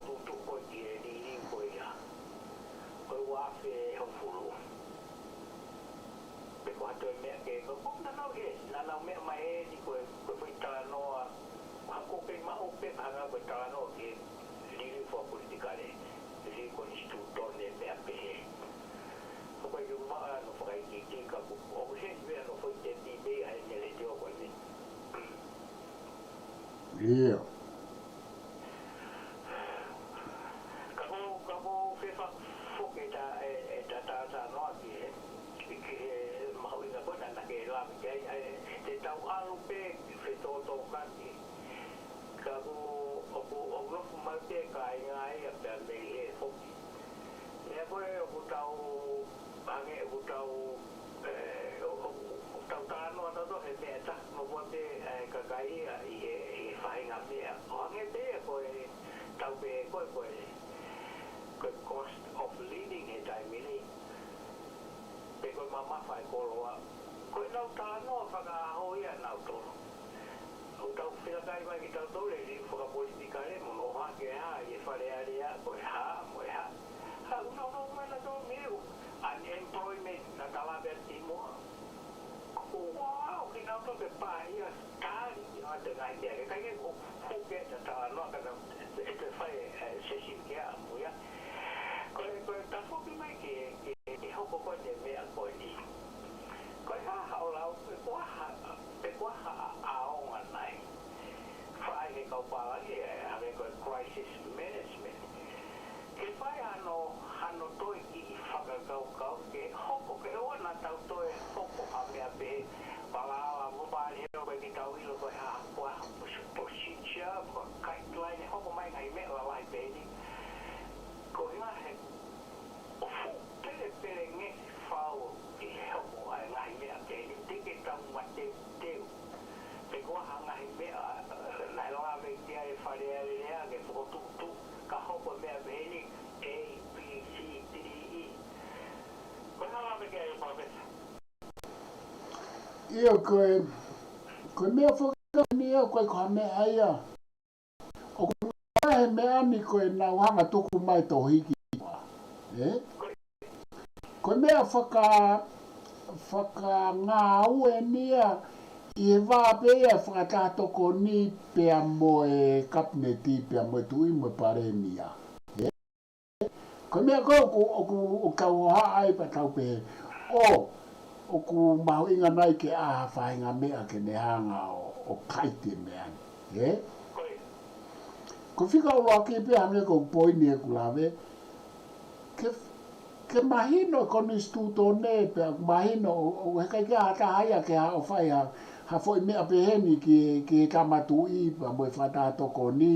Tuʻu ko ē ki he liliu ko ia. Ko e ua afe hongofulu. Pe ko ha toe meʻa kehe, ko, ko naʻa nau ʻi he, naʻa nau meʻa mai eni ko e, ko e foʻi talanoa. Ko ha ko pē maʻu pē ka hanga ko e talanoa ki he liliu fakapolitikale, liliu konisitūtone meʻa pehē. Ko e ʻumaʻā ʻa hono fakaikiiki ka ko, ʻoku ʻi heni pē ʻa hono foʻi tepi mei ʻa e ngeleti o ko eni. ʻIo. Ka ko, ka ko fefa foki ta, e, e ta, ta, ta noa ki he, ki he mahuʻinga ko ena naʻa ke lave ki ai, ʻa e, te tau ʻalu pē fetōtōkaki. Ka ko, ʻoku, ʻoku nofo mai pē kāinga ia pea mei he foki. Meʻa ko ē ʻoku tau, hangē ʻoku tau, ē, ʻo, ʻo, ʻoku tau talanoa tautolu he meʻa ʻe taha, mo ko te, ē, kakai ia ʻi he, ʻi he faʻahinga meʻa. ʻO hangē pē ia ko e tau pē ko e, ko e, ko e cost of living he taimi ni. Pe ko e mamafa e koloa. Ko ʻenau talanoa fakaʻaho ia ʻanautolu. ʻOku tau fila kai mai kitautolu e liliu fakapolitikale mo hono ʻohake ʻa e Fale Alea ko e hā, mo e hā. Hā, ʻoku nau nofo mai ʻanautolu mei he unemployment naʻa ta lave atu ki muʻa. ʻOku ʻalu kinautolu ke pā ia tali ʻa e ngaahi meʻa. Ke kai ke ʻo fuke ta talanoa ka na e te fai e session ke ʻamu ia. Ko e, ko e tafoki mai ke, ke, ke hoko ko e meʻa ko eni. Ko e hā haʻo lau, pe ko e hā, pe ko e hā ʻaonga nai. Fai he kau pālangi, ē, hangē ko e crisis management. Ke fai hano, hano toe kiʻi fakakaukau, ke hoko ke ʻoua naʻa tau toe hoko ha meʻa pē, palaoa mo pālangi he ʻoku ʻikai ke tau ʻilo ko e hā, ko e hā, procedure, ko e guideline, ʻe hoko mai ngaahi meʻa lalahi pē eni. Ko e ngaahi ʻo fuʻu pelepelengesi fau ʻi he hoko ʻa e ngaahi meʻa pehē ni, teʻeki ke tau mateuteu. Pe ko ha ngaahi meʻa, ē, naʻe lave ki ai e Fale Alea ke fokotuʻutuʻu, ka hoko meʻa pehē ni, A, B, C, D, E. Ko e hā lave ki ai, Palōfesa? ʻIo, ko e, ko e meʻa foki ni ia, ko e ko ha meʻa ia. ʻOku ʻi ai e meʻa ni ko ʻenau hanga tuku mai tohi ki tuʻa. Ē? Ko e meʻa faka-, fakangāue ni ia ʻi he vā pē ia fakataha tokoni pea mo e kapineti pea mo e tuʻi mo e palēmia. Ē? Ko e meʻa ko ē ʻoku, ʻoku, ʻoku tau hohaʻa ai pea tau pehē, ʻo, ʻoku mahuʻinga nai ke ʻai ha faʻahinga meʻa ke ne hanga ʻo, ʻo kaite meʻa ni. Ē? Ko e fika ʻuluaki pē hangē ko e poini ʻeku lave, ke, ke mahino e konisitūtone pea mahino ʻo, ʻo heʻikai ke ʻi ai ha taha ia ke haʻu ʻo fai ha, ha foʻi meʻa pehē ni ki, ki he tama tuʻi pea mo e fakataha tokoni.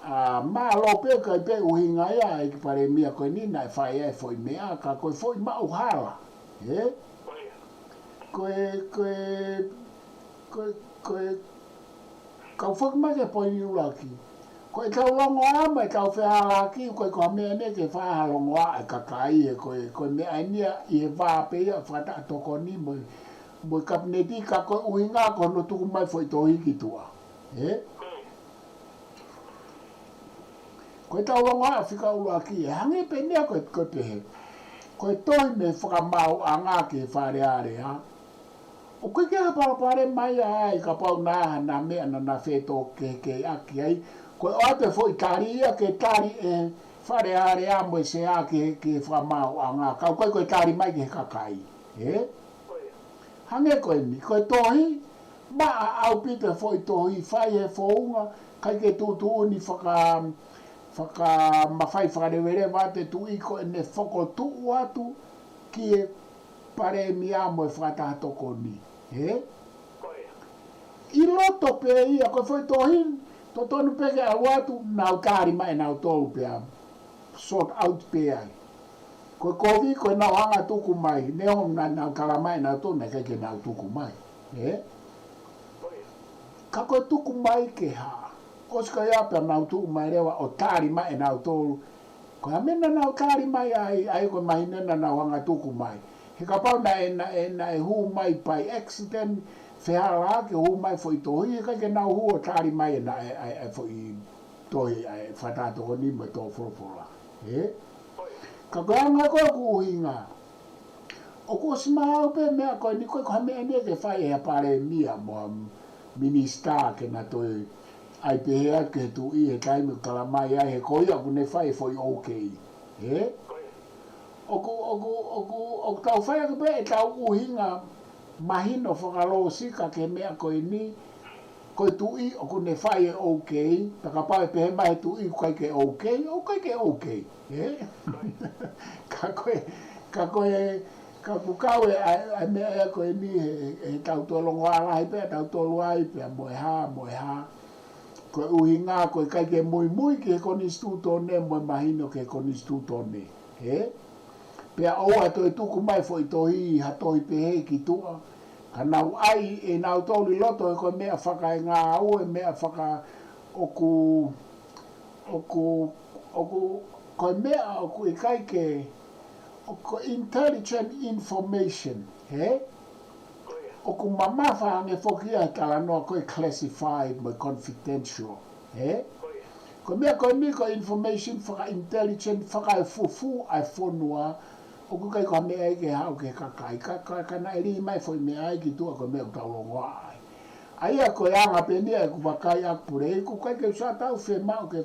ʻA, mālō pē kai pē ʻuhinga ia ʻa e ʻEiki Palēmia ko eni naʻe fai ai e foʻi meʻa, ka ko e foʻi maʻuhala. Ē? Ko e, ko e, ko e, ko e, kau foki mai ki he poini ʻuluaki. Ko ʻetau longoaʻa mo ʻetau fehālaaki, ko e ko ha meʻa eni ke fai ha longoaʻa e kakai, ē, ko e, ko e meʻa eni ia ʻi he vā pē ia fakataha tokoni mo, mo e kapineti ka ko e ʻuhinga ko hono tuku mai foʻi tohi ki tuʻa. Ē? Ko ʻetau longoaʻa fika ʻuluaki, ē, hangē pē ni ia ko e, ko e pehē. Ko e tohi mei he fakamaauʻanga ki he Fale Alea. ʻOku ʻikai ke ʻi ai ha palopalema ia ai kapau naʻe ʻi ai ha meʻa naʻa na fetōkehekeheʻaki ai. Ko e ʻoatu e foʻi tali ia ke tali ʻe he Fale Alea mo e Sea ki he, ki he fakamaauʻanga. Ka ʻoku ʻikai ko e tali mai ki he kakai. Ē? Hangē ko eni, ko e tohi, maʻa ʻaupito e foʻi tohi, fai he founga, ʻikai ke tuʻutuʻuni faka-, fakamafai fakaleveleva atu e tuʻi ko ʻene fokotuʻu atu ki he palēmia mo e fakataha tokoni. Ē? ʻI loto pē ia, ko e foʻi tohi, totonu pē ke ʻalu atu, nau tali mai ʻe nautolu pea. sort out pē ai. Ko e kovi ko ʻenau hanga tuku mai, neongo naʻa nau tala mai ʻenautolu naʻe ʻikai ke nau tuku mai. Ē? Ka ko e tuku mai ke hā? ʻOsi ko ia pea nau tuku mai leva ʻo tali mai ʻenautolu. Ko e hā e meʻa naʻa nau tali mai ai, ʻa ia ko e mahino naʻa nau hanga tuku mai. He kapau naʻe, naʻe, naʻe hū mai by accident, fehālaaki hū mai foʻi tohi, he ʻikai ke nau hū ʻo tali mai ʻe naʻe, ʻa e, ʻa e foʻi tohi ʻa e fakatokoni mo e tō folofola. Ē? Ka ko e anga ko ē ʻoku ʻuhinga. ʻOku ʻosi maau pē meʻa ko eni ko e ko ha meʻa eni ke fai ʻe ha palēmia mo ha minisitā ke na toe ʻai pehē atu ki he tuʻi he taimi ʻoku tala mai ai he ko ia ʻoku ne fai e foʻi OK. Ē? ʻOku, ʻoku, ʻoku, ʻoku tau fai atu pē ʻetau ʻuhinga mahino fakalōsika ki he meʻa ko eni, ko e tuʻi ʻoku ne fai e OK, pea kapau ʻe pehē mai he tuʻi ʻoku ʻikai ke OK, ʻoku ʻikai ke OK, ē? Ka ko e, ka ko e, ka ʻoku kau e, ʻa e, ʻa e meʻa ia ko eni he, he tau toe longoaʻa lahi pē, tau toe luai pē, mo e hā, mo e hā. Ko e ʻuhinga, ko e ʻikai ke muimui ki he konisitūtone, mo e mahino ki he konisitūtone, ē? Pea ʻoua toe tuku mai foʻi tohi, ha tohi pehē ki tuʻa. Ka nau ʻai ʻenautolu ʻi loto he ko e meʻa fakaengāue, meʻa faka ʻoku, ʻoku, ʻoku, ko e meʻa ʻoku ʻikai ke, ʻoku intelligent information, ē? ʻOku mamafa ange foki ia he talanoa ko e classified mo e confidential, ē? Ko e meʻa ko eni ko e information faka-intelligent, fakaefufū ʻa e fonua, ʻoku ʻikai ko ha meʻa ia ke haʻu ki he kakai, ka, ka, ka naʻe lī mai foʻi meʻa ia ki tuʻa ko e meʻa ʻoku tau longoaʻa ai. ʻA ia ko e anga pē eni ia ʻeku vakai ʻaku Pulei, ʻoku ʻikai ke u sio atu au fiemaʻu ke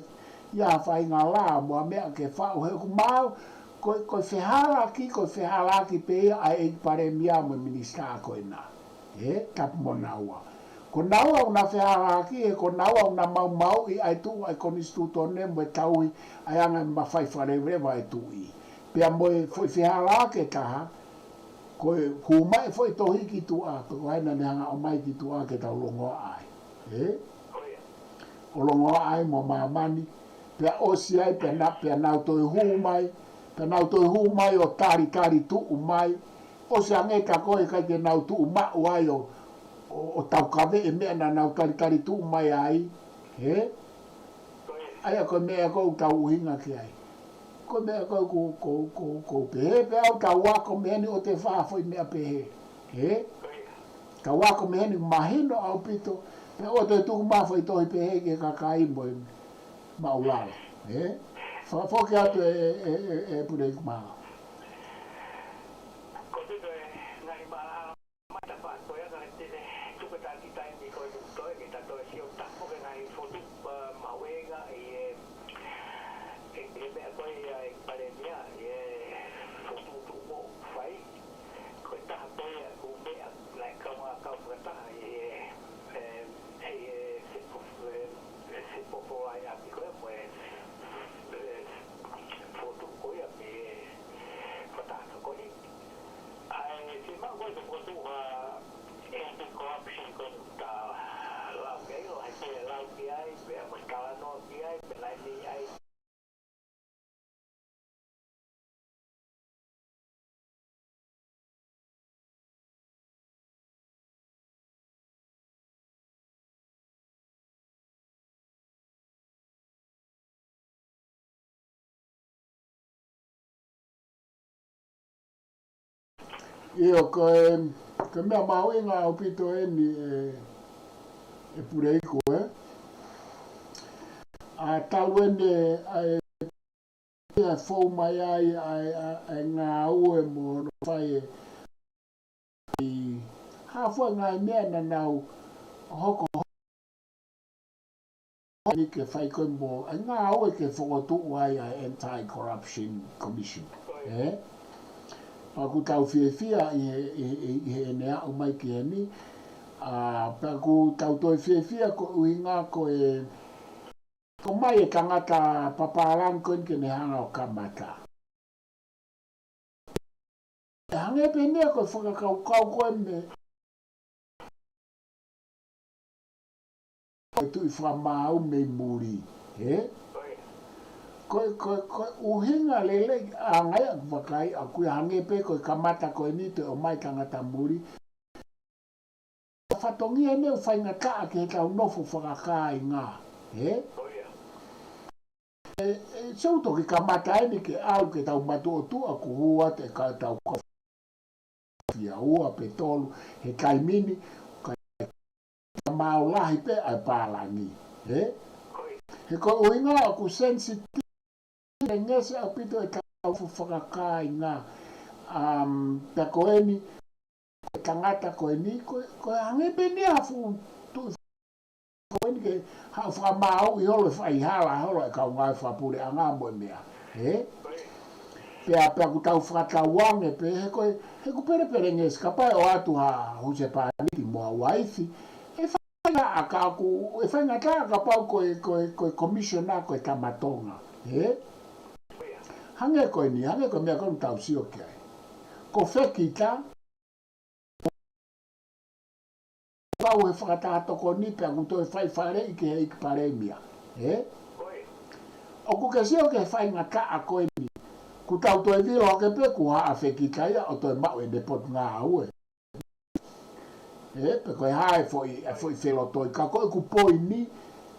ʻi ai ha faʻahinga lā mo ha meʻa ke faʻu he ʻoku maau, ko, ko e fehālaaki, ko e fehālaaki pē ia ʻa e ʻEiki Palēmia mo e minisitā ko ena. Ē, tapu mo naua. Ko naua ʻoku na fehālaaki, he ko naua ʻoku na maumauʻi ʻa e tuʻu ʻa e konisitūtone mo e tauhi ʻa e anga e mafai fakaleveleva ʻa e tuʻi. Pea mo e foʻi fehālaaki ʻe taha, ko e hū mai e foʻi tohi ki tuʻa, pe ko hai naʻa ne hanga ʻo ʻomai ki tuʻa ke tau longoaʻa ai. Ē? ʻO longoaʻa ai mo māmani, pea ʻosi ai, pea na, pea nau toe hū mai, pea nau toe hū mai ʻo talitali tuʻu mai, ʻosi ange ka ko e ʻikai ke nau tuʻu maʻu ai ʻo, ʻo, ʻo taukaveʻi e meʻa naʻa nau talitali tuʻu mai ai, ē? ʻA ia ko e meʻa ʻoku tau ʻuhinga ki ai. Ko e meʻa ʻoku, ʻoku, ʻoku, ʻoku pehē pē au, tau ako mei heni ʻo te fā foʻi meʻa pehē. Ē? Tau ako mei heni mahino ʻaupito, pea ʻoua te tuku mai foʻi tohi pehē ki he kakai mo e maʻulalo. Ē? Fakafoki atu ē, ē, ē, ē Pulei, mālō. Ko e pito e ngaahi mālō. Mata pa ko ia ka te ne tuku taki taimi ko e tuku toe ke ta toe sio tapu ke ngaahi fotu, ā, mahuʻinga ʻi he, ʻi he meʻa ko ia ʻa e Palēmia, ʻi he fotu tuʻu mo fai. Ko e taha ko ia ʻoku meʻa, naʻe kau ngā kau fakataha ʻi he, ē, ʻi he se po-, ē, se popo ai ʻaki ko e mo e, ē, fotu ko ia mei he fakataha ko eni. ʻA e, fiemaʻu ko e tuku atu ha anti-corruption ko e ta lau ki ai, ʻo hai te lau ki ai, pea mo talanoa ki ai, pea laini ai. ʻIo, ko e, ko e meʻa mahuʻinga ʻaupito eni ē, ē Pulei ko ē. ʻA talu eni ʻa e, ʻa e fou mai ai ʻa e, ʻa e, ʻa e ngāue mo hono fai ē. ʻI ha fua ngaahi meʻa naʻa nau hoko ni ke fai ko e mo, ʻa e ngāue ke fokotuʻu ai ʻa e Anti-Corruption Commission. Ē? Pea ʻoku tau fiefia ʻi he, ʻi, ʻi, ʻi heʻene aʻu mai ki heni. ʻA, pea ʻoku tau toe fiefia ko e ʻuhinga ko e, ko mai e tangata papālangi ko eni ke ne hanga ʻo kamata. ʻE hangē pē meʻa ko e fakakaukau ko e meʻa ko e tuʻi fakamaau mei muli, ē? ko e, ko e, ko e ʻuhinga lelei ʻa e ngaahi ʻaku vakai ʻaku ia hangē pē ko e kamata ko eni toe ʻomai tangata muli. Fatongia ʻene ʻoku faingataʻa ki heʻetau nofo fakakāinga. Ē? ʻE, ʻe, se u toki kamata eni ke ʻalu ke tau matuʻotuʻa kuo hū atu e ka tau ka fia ua pe tolu he taimi ni, ka maʻu lahi pē ʻa e pālangi. Ē? He ko e ʻuhinga ʻoku sensitive ngesi ʻaupito ʻetau nofo fakakāinga. Um, pea ko eni, ko e tangata ko eni, ko, ko e hangē pē eni ha fuʻu tuʻi ko eni ke haʻu fakamāuʻi holo e faihala holo e kau ngāue fakapuleʻanga mo e meʻa. Ē? Pea, pea ʻoku tau fakatauange pē, he ko e, he ʻoku pelepelengesi kapau ʻe ʻoatu ha husepāniti mo ha uaifi, ʻe faingataʻa ka ʻoku, ʻe faingataʻa kapau ko e, ko e, ko e commissioner ko e tama Tonga. Ē? Hangē ko eni, hangē ko e meʻa ko eni ʻoku tau sio ki ai. Ko Fekita, kau he fakataha tokoni pea ʻoku toe fai faleʻi ki he ʻEiki Palēmia. Ē? ʻOku ke sio ki he faingataʻa ko eni. Kuo tau toe vilo hake pē kuo haʻa Fekita ia ʻo toe maʻu ʻene potungāue. Ē, pe ko e hā e foʻi, e foʻi felotoi. Ka ko ʻeku poini,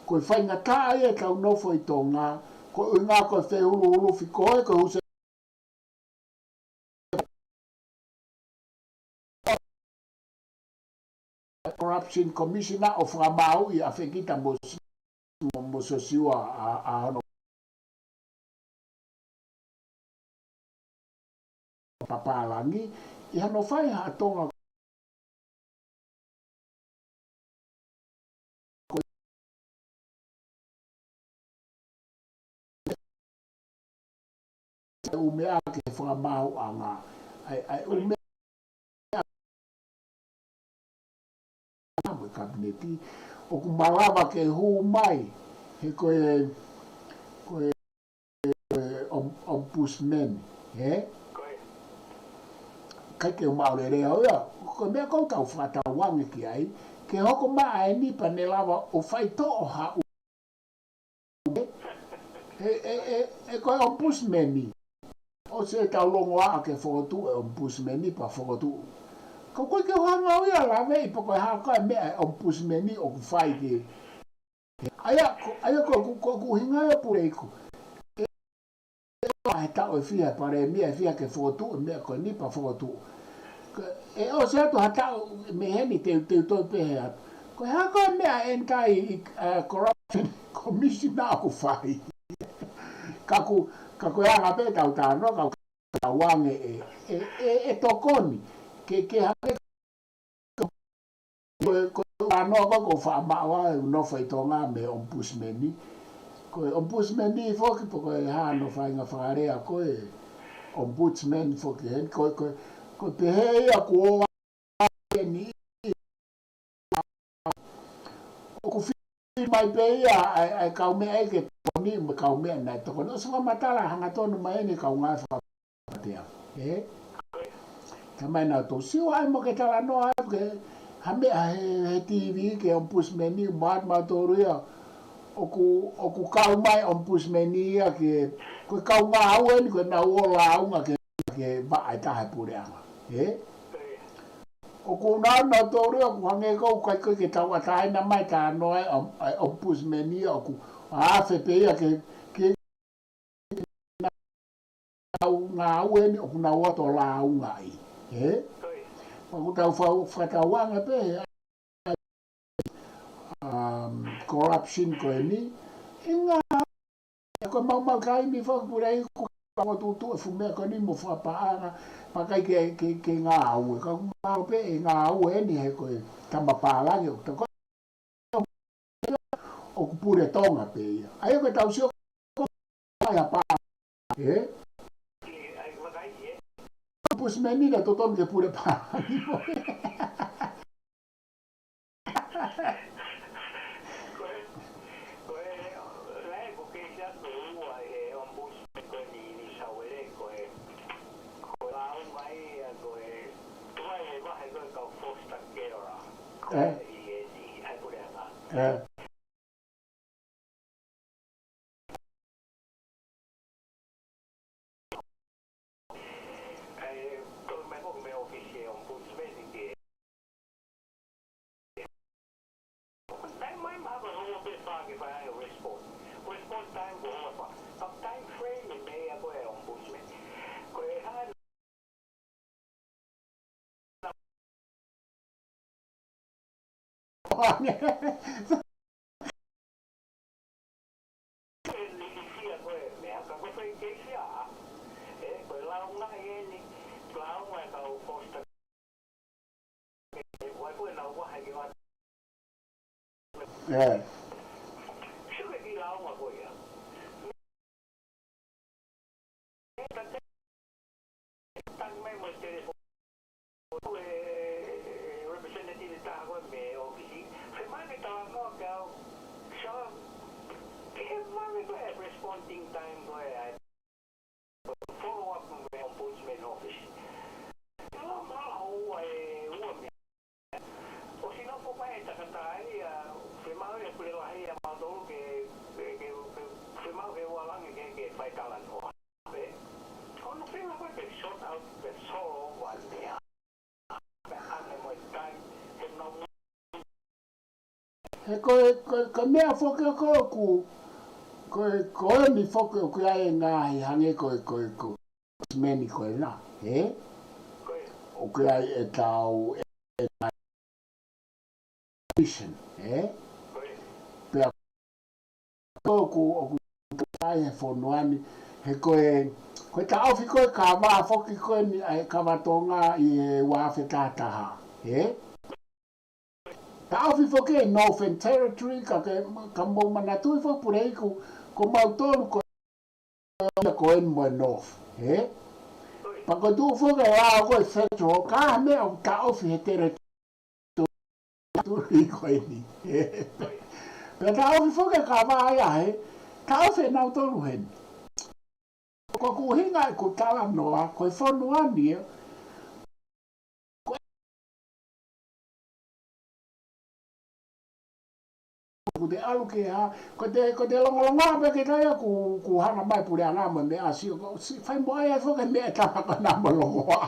ko e faingataʻa ia ʻetau nofo ʻi Tonga, ko e ʻuhinga ko e fehuluhulu fikoe, ko e huse Corruption Commissioner ʻo fakamāuʻi ʻa Fekita mo, mo, mo Sosiua ʻa, ʻa hono papālangi, ʻi hono fai ha Tonga ʻumeʻa ke fakamaauʻanga. ʻAi, ʻai, ʻumeʻa mo e kapineti. ʻOku malava ke hū mai, he ko e, ko e, om-, ombudsman, ē? ʻIkai ke u maʻu lelei au ia, ko e meʻa ʻoku tau fakatauange ki ai, ke hoko mai eni pea ne lava ʻo faitoʻo ha ʻū. ʻE, ʻe, ʻe, ʻe ko e ombudsman ni. ʻOsi ʻetau longoaʻa ke fokotuʻu e ombudsman ni pea fokotuʻu. Ka ʻoku ʻikai ke u hanga au ia ʻo laveʻi pe ko e hā koā e meʻa e ombudsman ni ʻoku fai ki. ʻA ia ko, ʻa ia ko, ko, ko ʻeku ʻuhinga ia Puleiku. ʻE, ʻe, ʻa e taʻu ʻe fiha e palēmia ʻe fiha ke fokotuʻu e meʻa ko eni pea fokotuʻu. Ko e ʻosi atu ha taʻu mei heni te u, te u toe pehē atu. Ko e hā koā e meʻa e anti, uh, corruption commissioner ʻoku fai. Ka ʻoku, ka ko e anga pē ʻetau talanoa, ka ʻoku tauange ʻe, ʻe, ʻe, ʻe tokoni. Ke, ke hake ko e, ko e talanoa ko ē ʻoku faʻa maʻu ai ʻeku nofo ʻi Tonga mei he ombudsman ni. Ko e ombudsman ni foki pe ko e hā hono faʻahinga fakalea ko e ombudsman foki heni. Ko e, ko e, ko e pehē ia kuo ʻoku ʻi ai eni. ʻOku fili mai pē ia ʻa e, ʻa e kaumeʻa ʻikai ke tokoni mo e kaumeʻa naʻe tokoni. ʻOsi fakamatala hangatonu mai eni kau ngāue fakapatea. Ē? Talamai naʻa tau sio ai mo ke talanoa ai ke ha meʻa he, he TV ke ombudsman ni mo atu mautolu ia. ʻOku, ʻoku kau mai ombudsman ni ia ke, ko e kau ngāue eni ko e nau ō lāunga ke, ke vaʻa ʻe taha e puleʻanga. Ē? ʻOku nau, nautolu ia ʻoku hangē ko ʻoku ʻikai ke tauʻatāina mai talanoa e om-, e ombudsman ia ʻoku afe pē ia ke, ke nau ngāue eni ʻoku nau ō atu ʻo lāunga ai. Ē? Pea ʻoku tau fau-, fakatauange pē he um, corruption ko eni. ʻInga, ʻe ko e maumau taimi foki Puleiku, ka ʻoku tuʻutuʻu e fuʻu meʻa ko eni mo fakapaʻanga, pea ʻikai ke, ke, ke ngāue. Ka ʻoku ngāue pē ʻe ngāue eni he ko e tama pālangi ʻoku tau ʻoku pule Tonga pē ia. ʻA ia ko e tau sio ko ia pā. Ē? Ombudsman ni naʻe totonu ke pule pālangi mo. Ko e, ko e, lahi ko e keisi ʻoku ua e ombudsman ko eni ʻi New South Wales ko e, ko e lāunga ia ko e, tuai e vahe ko e kau foster carer. Ko e ʻi eni, ʻa e puleʻanga. Ē. Ange. Eni sia ko e meʻa, ka ko e fai keisi ā, ē, ko e launga eni, launga e kau foster, ē, ua ko e nau vahe ki ua. Ē. Sio ki he launga ko ia. Taki mai mo e telefoni. Ko e, e, e representative taha ko e mei he ʻōfisi. Fiemaʻu ke talanoa kia au. So, fiemaʻu ko e responding time ko e, ʻa e follow up mo e Ombudsman Office. Tala mala ua e ua mea. ʻOsi nofo mai e takataha ia, fiemaʻu ia pule lahi ʻa mautolu ke, ke, ke, ke, fiemaʻu ke ua langi ke, ke fai talanoa. Ē? Ko hono feinga ko e ke sort out, ke solova e meʻa. Pea hanga mo e tai, he nau He ko e, ko e, ko e meʻa foki ko ē ʻoku, ko e, ko eni foki ʻoku ʻi ai e ngaahi hangē ko e, ko e, ko e, meni ko ena, ē? ʻOku ʻi ai e tau, e, e, vision, ē? Pea ʻoku, ʻoku ʻi ai he fonua ni, he ko e, ko e taʻofi ko e kava foki ko eni, ʻa e kava Tonga ʻi he ua afe taha taha, ē? Taʻofi foki e Northern Territory, ka ke, ka mou manatuʻi foki Puleiku, ko mautolu ko, ko eni mo e North, ē? Pea ko e tuʻu foki e lao ko e federal, ka ha meʻa ʻoku taʻofi he territory ko eni, ē? Pea taʻofi foki e kava ia, ē? Taʻofi e nautolu heni. Ko ʻeku ʻuhinga ʻeku talanoa, ko e fonua ni, ē? Ko ʻoku te ʻalu ke hā, ko te, ko te longolongoa pē ke tai aku, ku hanga mai puleʻanga mo e meʻa sio, ko si, fai mo ai ai foki e meʻa e tama ko ena mo longoa.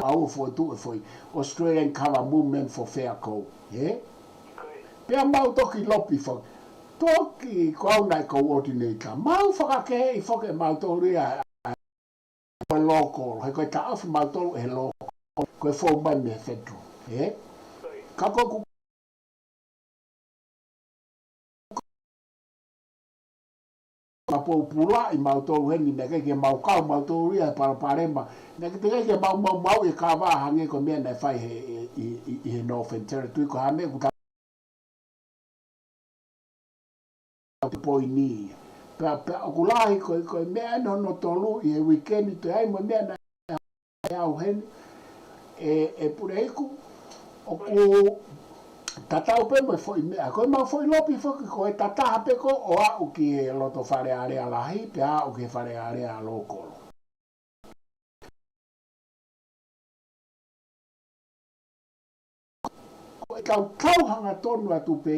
Au fotu e foʻi Australian Kava Movement for Fair Go, ē? Pea mau toki lopi foki. Toki ko au naʻe coordinator. Mau fakakeheʻi foki e mautolu ia ʻa, ʻa, ko e local. He ko e taʻofi mautolu he local. Ko e fou mai mei he federal, ē? Ka ko ʻeku ka poupula ʻi mautolu heni, naʻe ʻikai ke mau kau mautolu ia he palopalema. Naʻe ʻikai ke mau maumauʻi e kava hangē ko e meʻa naʻe fai he, ʻi, ʻi, ʻi he Northern Territory, ko ha meʻa ʻoku ta te poini ia. Pea, pea ʻoku lahi ko e, ko e meʻa eni hono tolu ʻi he weekend, toe ai mo e meʻa naʻe ʻi ai au heni, ē, ē Puleiku, ʻoku tatau pē mo e foʻi meʻa. Ko e mau foʻi lopi foki ko e tataha pē ko ē ʻo aʻu ki he loto Fale Alea lahi, pea aʻu ki he Fale Alea lōkolo. Ko e kau, kau hangatonu atu pē,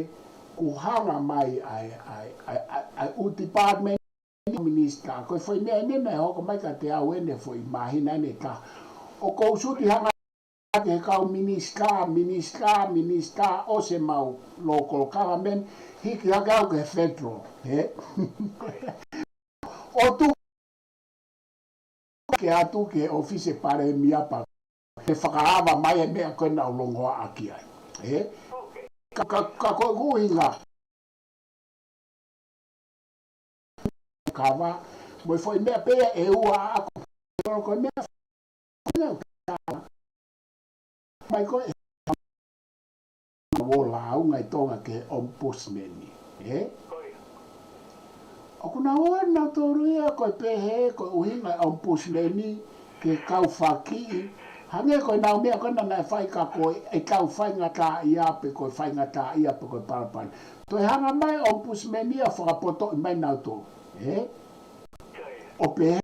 ku hanga mai ʻa e, ʻa e, ʻa e, ʻa e, ʻa e ʻū department, minisitā, ko e foʻi meʻa eni naʻe hoko mai kiate au eni foʻi māhina eni ʻe taha. ʻOku ou sio atu hanga ki he kau minisitā, minisitā, minisitā, ʻosi e mau local government, hiki hake au ki he federal, ē? ʻO tuku ke atu ki he ʻōfisi e palēmia pea ke fakaava mai e meʻa ko ē naʻa ku longoaʻaki ai. Ē? Ka, ka, ka ko ʻeku ʻuhinga kava, mo e foʻi meʻa pē ia ʻe ua ʻaʻaku, ko e meʻa mai ko ē ʻo lāunga ʻi Tonga ki he Ombudsman, ē? ʻOku nau ō nautolu ia ko e pehē, ko e ʻuhinga e Ombudsman ke kau fakiʻi, hangē ko ʻenau meʻa ko ena naʻe fai ka ko e, ʻetau faingataʻaʻia pe ko e faingataʻaʻia pe ko e palopalema. Toe hanga mai Ombudsman ia fakapotoʻi mai nautolu, ē? ʻO pehē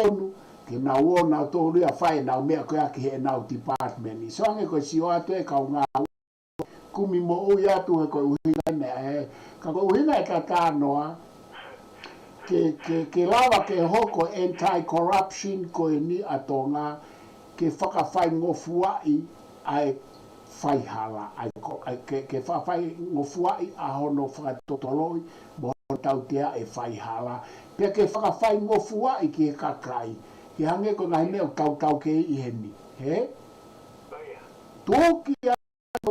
honu, ke nau ō nautolu ia fai ʻenau meʻa ko ia ki heʻenau department. So ange ko e sio atu e kau ngāue kumi moʻui atu he ko e ʻuhinga eni ē, ka ko e ʻuhinga e tatanoa, ke, ke, ke lava ke hoko anti-corruption ko eni ʻa Tonga, ke fakafaingofuaʻi ʻa e faihala, ʻa e ko-, ʻa e ke, ke fakafaingofuaʻi ʻa hono fakatotoloʻi, mo hono tautea e faihala. Pea ke fakafaingofuaʻi ki he kakai, Ke hangē ko e ngaahi meʻa ʻoku tautau ki ai heni, hē? Tuki ʻa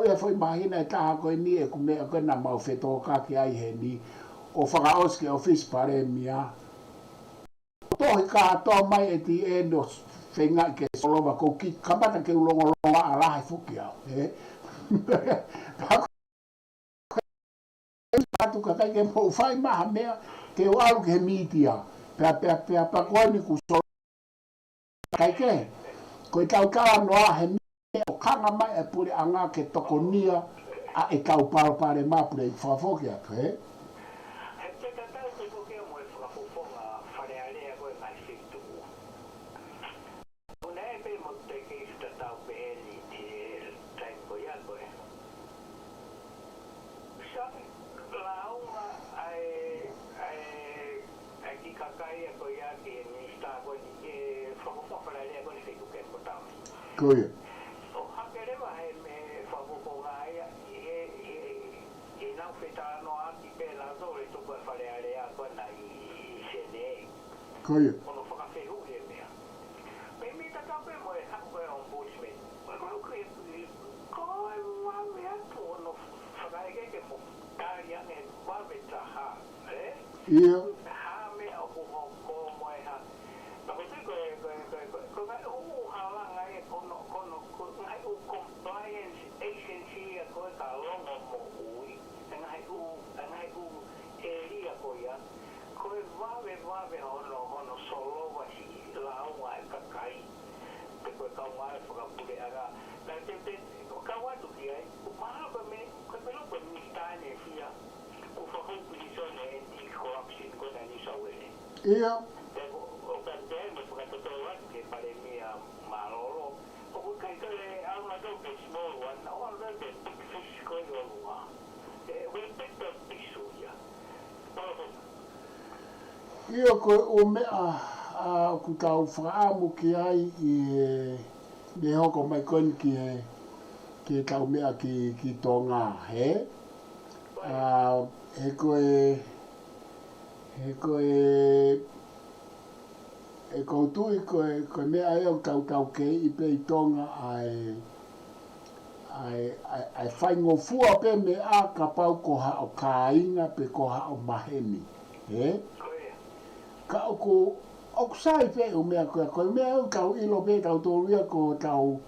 e foʻi māhina ʻe taha ko eni ʻeku meʻa ko ē naʻa mau fetōkaki ai heni, ʻo fakaʻosi ki he ʻofisi palēmia. Tohi kātoa mai ʻe ti ʻe no feingaʻi ke solova ko ki kamata ke u longolongo ʻa lahi foki au, hē? Pea ko ʻeku ʻatu kakai ke mou fai mai ha meʻa, ke u ʻalu ki he mītia. Pea, pea, pea, pea ko eni kuo solo kai ke. Ko e tautala noa he meʻa ʻoku hanga mai e puleʻanga ke tokonia ʻa e tau palopalema pule i fakafoki atu, hē? He te tatau te ko ke mo e fakafofonga Fale Alea ko e ngaahi feituʻu. ʻO ne pē mo te ke isi tatau pē ni te taimi ko ia ko ē. Sa lāunga ʻa e, ʻa e, ʻa e kiʻi kakai ia ko ia ki he minisitā ko eni ke fakafofonga Fale Alea ko eni feituʻu Campbelltown. Ko ia. ʻO hake leva he meʻa fakafofonga ia ʻi he, he, he nau fetalanoaʻaki pē nautolu e tuku e Fale Alea ko ena ʻi, ʻi Senē. Ko ia. Ko hono fakafehuʻi e meʻa. Pea mei tatau pē mo e haʻu ko e ombudsman. Ko e, ko e, ko e, ko e vave atu hono fakaʻekeʻeke mo tali ange vave taha, ē? ʻIo. Ha meʻa ʻoku hoko mo e hā. Ka ko e, ko e, ko e, ko e, ko e, ko e ngaahi ʻū halanga ē ko hono, ko hono, ko e ngaahi ʻū compliance agency ia ko e ka longomoʻui. E ngaahi ʻū, e ngaahi ʻū ʻēlia ko ia. Ko e vave, vave hono, hono solova siʻi lāunga e kakai. Pe ko e kaungā e fakapuleʻanga. Ka te, te, ʻo kau atu ki ai, ʻo mahalo ko e mei, ko e mei loto ko e minisitā ʻene fia, ʻo fakahū pilīsone anti-corruption ko ena New South Wales. ʻIo. Pe ko, ʻo ka te, mo fakatotolo atu ki he palēmia mālōlō. ʻOku ʻikai ke le au ma tau ke small one, ʻo le ke big fish ko e ʻolunga. E, we big the fish ia. Palo ko ʻIo, ko e ʻū meʻa, ʻa, ʻoku tau fakaʻamu ki ai ʻi he, ʻi he hoko mai ko eni ki he, ki he tau meʻa ki, ki Tonga, hē? ʻA, he ko e, he ko e, he ko u tui ko e, ko e meʻa ia ʻoku tau taukeiʻi pē ʻi Tonga ʻa e, ʻa e, ʻa e, ʻa e faingofua pē meʻa kapau ko haʻo kāinga pe ko haʻo maheni, ē? Ka ʻoku, ʻoku sai pē ʻū meʻa ko ē, ko e meʻa ʻoku tau ʻilo pē tautolu ia ko hotau,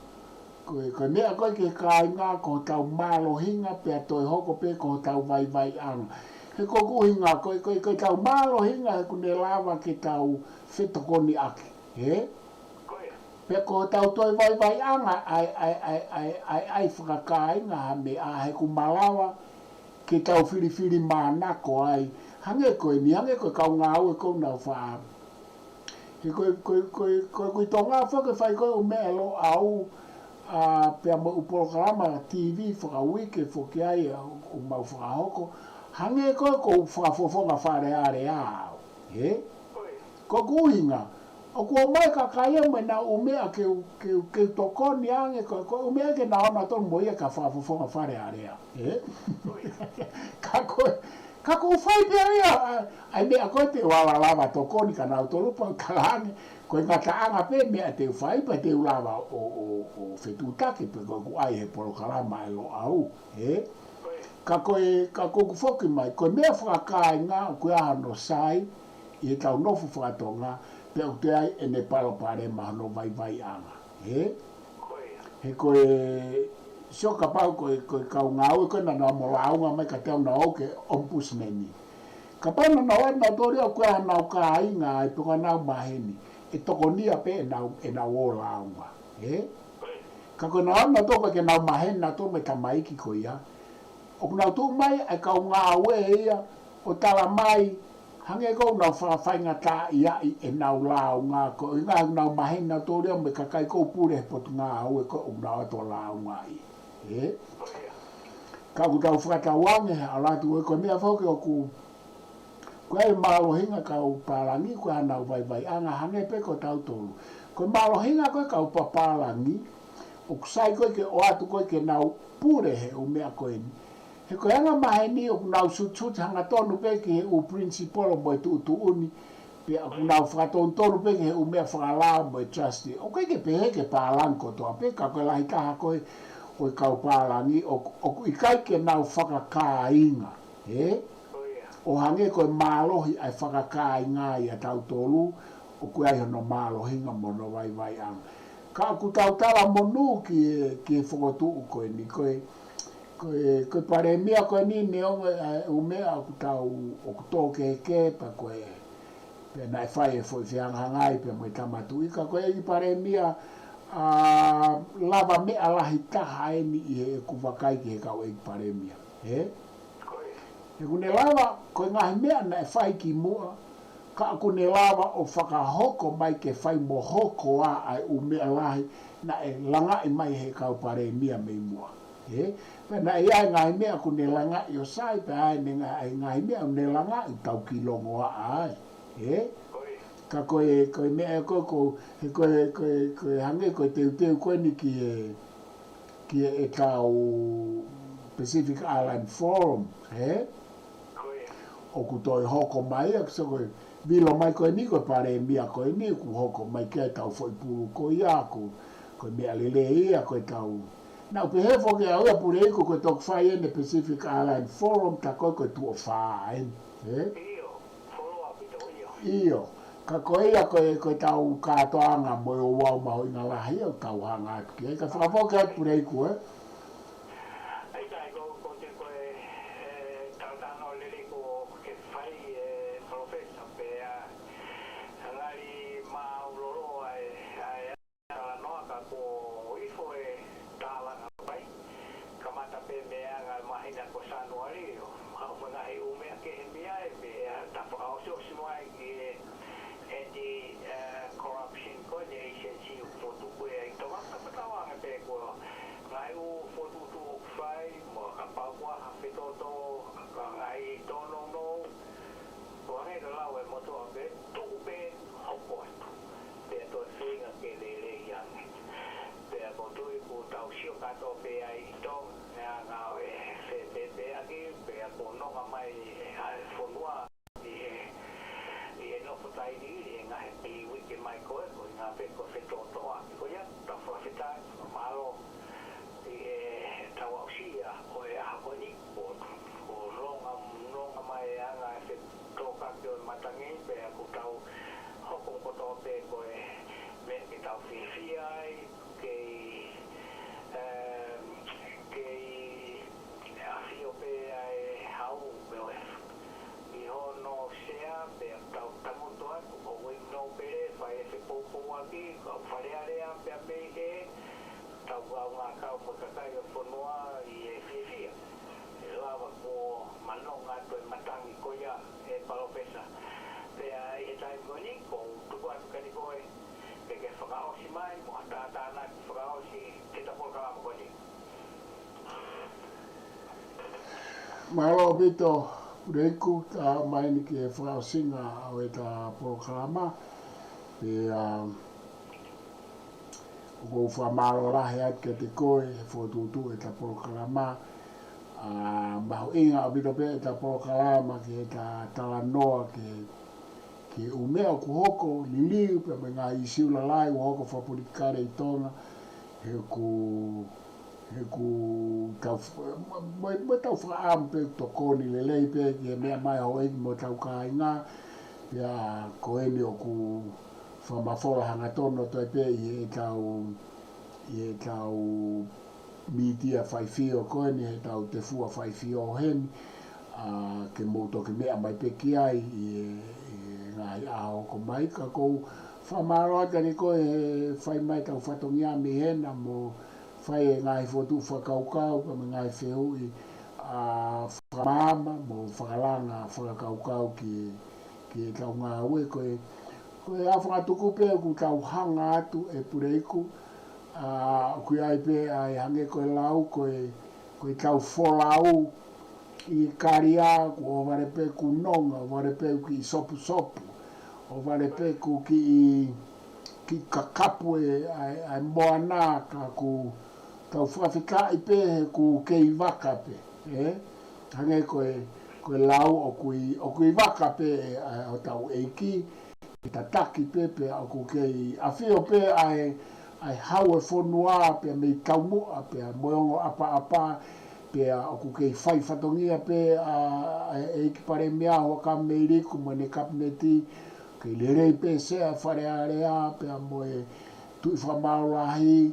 ko e, ko e meʻa ko ē ki he kāinga, ko hotau mālohinga pea toe hoko pē ko hotau vaivaiʻanga. He ko ʻeku ʻuhinga, ko e, ko e, ko ʻetau mālohinga he ʻoku ne lava ke tau fetokoniʻaki, ē? Pea ko hotau toe vaivaiʻanga ʻa e, ʻa e, ʻa e, ʻa e, ʻa e, ʻa e fakakāinga ha meʻa he ʻoku malava ke tau filifilimānako ai. Hangē ko eni, hangē ko e kau ngāue ʻoku nau fai. He ko e, ko e, ko e, ko e, ko e ʻi Tonga foki ʻoku fai ko ē ʻū meʻa ʻe Loʻau, ʻa, pea mo e ʻū polokalama TV fakauike foki ai ʻoku mau fakahoko. Hangē ko e ʻoku ou fakafofonga Fale Alea au. Ē? Ko ʻeku ʻuhinga, ʻoku ʻomai e kakai ia mo ʻenau ʻū meʻa ke u, ke u, ke u tokoni ange, ko, ko e ʻū meʻa ke nau ō nautolu mo ia ka fakafofonga Fale Alea. Ē? Ka ko e, ka ʻoku ou fai pē ia, ʻa, ʻa e meʻa ko ē te u ala lava tokoni kia nautolu pea u talaange, ko e ngataʻanga pē meʻa te u fai pea te u lava ʻo, ʻo, ʻo fetuʻutaki pē ko ʻeku ʻai he polokalama ʻe Loʻau. Ē? Ka ko e, ka ko ʻeku foki mai, ko e meʻa fakakāinga ʻoku ʻi ai hono sai, ʻi heʻetau nofo fakatonga, pea ʻoku ʻi ai ʻene palopalema hono vaivaiʻanga. Ē? He ko e, sio kapau ko e, ko e kau ngāue ko ē naʻa nau ō mo lāunga mai ka te nau ō ki he ombudsman. Kapau naʻa nau ō nautolu ia ʻoku ʻi ai honau kāinga ai pe ko honau maheni, ʻe tokonia pē ʻenau, ʻenau ō lāunga. Ē? Ka ko ʻenau ō nautolu ko ē ke nau maheni nautolu mo e tamaiki ko ia. ʻOku nau tuʻu mai ʻa e kau ngāue ia ʻo tala mai, hangē ko ʻenau fakafaingataʻaʻiaʻi ʻenau lāunga, ko e ʻuhinga ʻoku nau maheni nautolu ia mo e kakai ʻoku pule he potungāue ko ē ʻoku nau ō atu ʻo lāungaʻi. Ē? Ka ʻoku tau fakatauange he ʻalu atu ko e meʻa foki ʻoku ko e mālohinga kau pālangi, ko ʻenau vaivaiʻanga hangē pē ko tautolu. Ko e mālohinga ko ē kau papālangi, ʻoku sai ko ē ke ō atu ko ē ke nau pule he ʻū meʻa ko eni. He ko e anga maheni ʻoku nau sutsuti hangatonu pē ki he ʻū principle mo e tuʻutuʻuni, Pea ʻoku nau fakatonutonu pē ki he ʻū meʻa fakalao mo e trust. ʻOku ʻikai ke pehē ke pālangi kotoa pē, ka ko e lahi taha ko ē ʻo e kau pālangi, ʻoku, ʻoku ʻikai ke nau fakakāinga, ē? ʻO hangē ko e mālohi ʻa e fakakāinga ʻia tautolu, ʻoku ʻi ai hono mālohinga mo hono vaivaiʻanga. Ka ʻoku tau talamonū ki he, ki he fokotuʻu ko eni, ko e, ko e, ko e palēmia ko eni neongo ʻa e ʻū meʻa ʻoku tau, ʻoku tō kehekehe pea ko e, pea naʻe fai e foʻi fehangahangai pea mo e Tama Tuʻi, ka ko e ʻEiki Palēmia, ʻa, lava meʻa lahi taha eni ʻi heʻeku vakai ki he kau ʻEiki Palēmia. Ē? He ʻoku ne lava, ko e ngaahi meʻa naʻe fai kimuʻa, ka ʻoku ne lava ʻo fakahoko mai ke fai mo hoko ā ʻa e ʻū meʻa lahi naʻe langaʻi mai he kau palēmia mei muʻa. Ē? Pea naʻe ʻi ai e ngaahi meʻa ʻoku ne langaʻi ʻo sai, pea ʻi ai e ngaahi, ngaahi meʻa ʻoku ne langaʻi tau kilongoaʻa ai. Ē? Ka ko e, ko e meʻa ko, ko, he ko e, ko e, ko e hangē ko e teuteu ko eni ki he, ki he ʻetau Pacific Island Forum, ē? ʻOku toe hoko mai, ʻa, so ko e vilo mai ko eni, ko e palēmia ko eni, ʻoku hoko mai ki ai ʻetau foʻi pulu ko ia, ko, ko e meʻa lelei ia, ko ʻetau. Naʻá ku pehē foki au ia Puleiku ko e toki fai eni Pacific Island Forum, tā ko ē ko e tuʻo fā eni, ē? ʻIo, foloa pito, ʻio. ʻIo, ka ko ia ko e, ko ʻetau kātoanga mo e ouau mahuʻinga lahi ʻoku tau hanga atu ki ai, ka fakafoki atu Puleiku, ē? ʻAi, ʻikai, ko, ko te ko e, ē, talanoa lelei ko ke fai ʻe Palōfesa pea, ā, ngali māʻulolo ai, ʻa e talanoa ka ko ifo e tālanga pai. Kamata pē mei he anga māhina ko Sānuali ʻo, ʻa, ʻo ngaahi ʻū meʻa kehe mei ai pea ta fakaʻosiʻosi mai ki he anti, ē, corruption ko eni agency ʻoku fokotuʻu ʻe ʻi Tonga, ka fakatauange pē ko e ngaahi ʻū fokotuʻutuʻu ʻoku fai, mo kapau kuo ʻi ai ha fetōtō, ka ngaahi tōnounou, ʻo hangē ko e lau ʻa e motuʻa pē, tuku pē hoko atu. Pea toe feinga ke lelei ange. Pea ʻoku ou tui kuo tau sio kātoa pē ai ʻi Tonga, ʻa e ngāue fepēpēʻaki, pea kuo nonga mai ʻa e fonua ʻi he, ʻi he nofo taimi ʻi he ngaahi kiʻi uike mai ko ē, ko e ʻuhinga pē ko e fetōtōʻaki ko ia, tau fakafetaʻi, fakamālō ʻi heʻetau aʻusia ʻo e ʻaho ko eni, kuo, kuo nonga, nonga mai e anga e fetōkaki ʻo e matangi, pea kuo tau hoko kotoa pē ko e meʻa ke tau fiefia ai, kei, ē, kei ʻafio pē ʻa e hau pē ʻo e ʻi hono sea pea tau tangutu atu, ko e ʻuhinga pē fai e fepoupouaki, kau Fale Alea pea mei he tau kaungā kau mo e kakai ʻo e fonua ʻi he fiefia. ʻE lava kuo manonga atu e matangi ko ia ʻe Palōfesa. Pea ʻi he taimi ko eni, ʻoku ou tuku atu kiate koe, ke ke fakaʻosi mai, mo ha tātānaki fakaʻosi ki heʻeta polokalama ko eni. Mālō ʻaupito, Puleiku, tā mai eni ki he fakaʻosinga ʻo ʻeta polokalama. Pea, ʻoku ou fakamālō lahi atu kiate koe he fokotuʻutuʻu ʻeta polokalama. ʻA, mahuʻinga ʻaupito pē ʻeta polokalama ki heʻeta talanoa ki he, ki he ʻū meʻa ʻoku hoko, liliu, pea mo e ngaahi ʻīsiu lalahi ʻoku hoko fakapolitikale ʻi Tonga. He ʻoku, he ʻoku tau f-, mo, mo, mo ʻetau fakaʻamu pē ʻoku tokoni lelei pē ki he meʻa mai houʻeiki mo hotau kāinga. Pea ko eni ʻoku fakamafola hangatonu atu ai pē ʻi heʻetau, ʻi heʻetau mītia faifio ko eni, heʻetau tefua faifio heni, ʻa, ke mou toki meʻa mai pē ki ai ʻi he, ʻi he ngaahi ʻaho hoko mai, ka ʻoku ou fakamālō atu kiate koe he fai mai ʻetau fatongia mei hena mo fai e ngaahi fokotuʻu fakakaukau, pea mo e ngaahi fehuʻi, ʻa, fakamaama mo fakalanga fakakaukau ki, ki heʻetau ngāue ko e, ko e ʻaho fakatuku pē ʻoku tau hanga atu ʻe Puleiku, ʻa, ʻoku ʻi ai pē ʻa e hangē ko e lau, ko e, ko ʻetau folau ʻi Kalia, kuo ʻohovale pē ʻoku nonga, ʻohovale pē ʻoku kiʻi sopusopu, ʻohovale pē ʻoku kiʻi, kiʻi kakapu e, ʻa e, ʻa e moana ka ʻoku tau fakafetaʻi pē he ʻoku kei vaka pē, ē? Hangē ko e, ko e lau ʻoku ʻi, ʻoku ʻi vaka pē, ʻa, hotau ʻeiki, tataki pē, pea ʻoku kei ʻafio pē ʻa e, ʻa e hau e fonua, pea mei taumuʻa, pea mo e ongo ʻapaʻapa, pea ʻoku kei fai fatongia pē ʻa, ʻa e ʻEiki Palēmia Huʻakavameiliku mo ʻene kapineti, kei lelei pē Sea Fale Alea, pea mo e Tuʻi Fakamaau Lahi,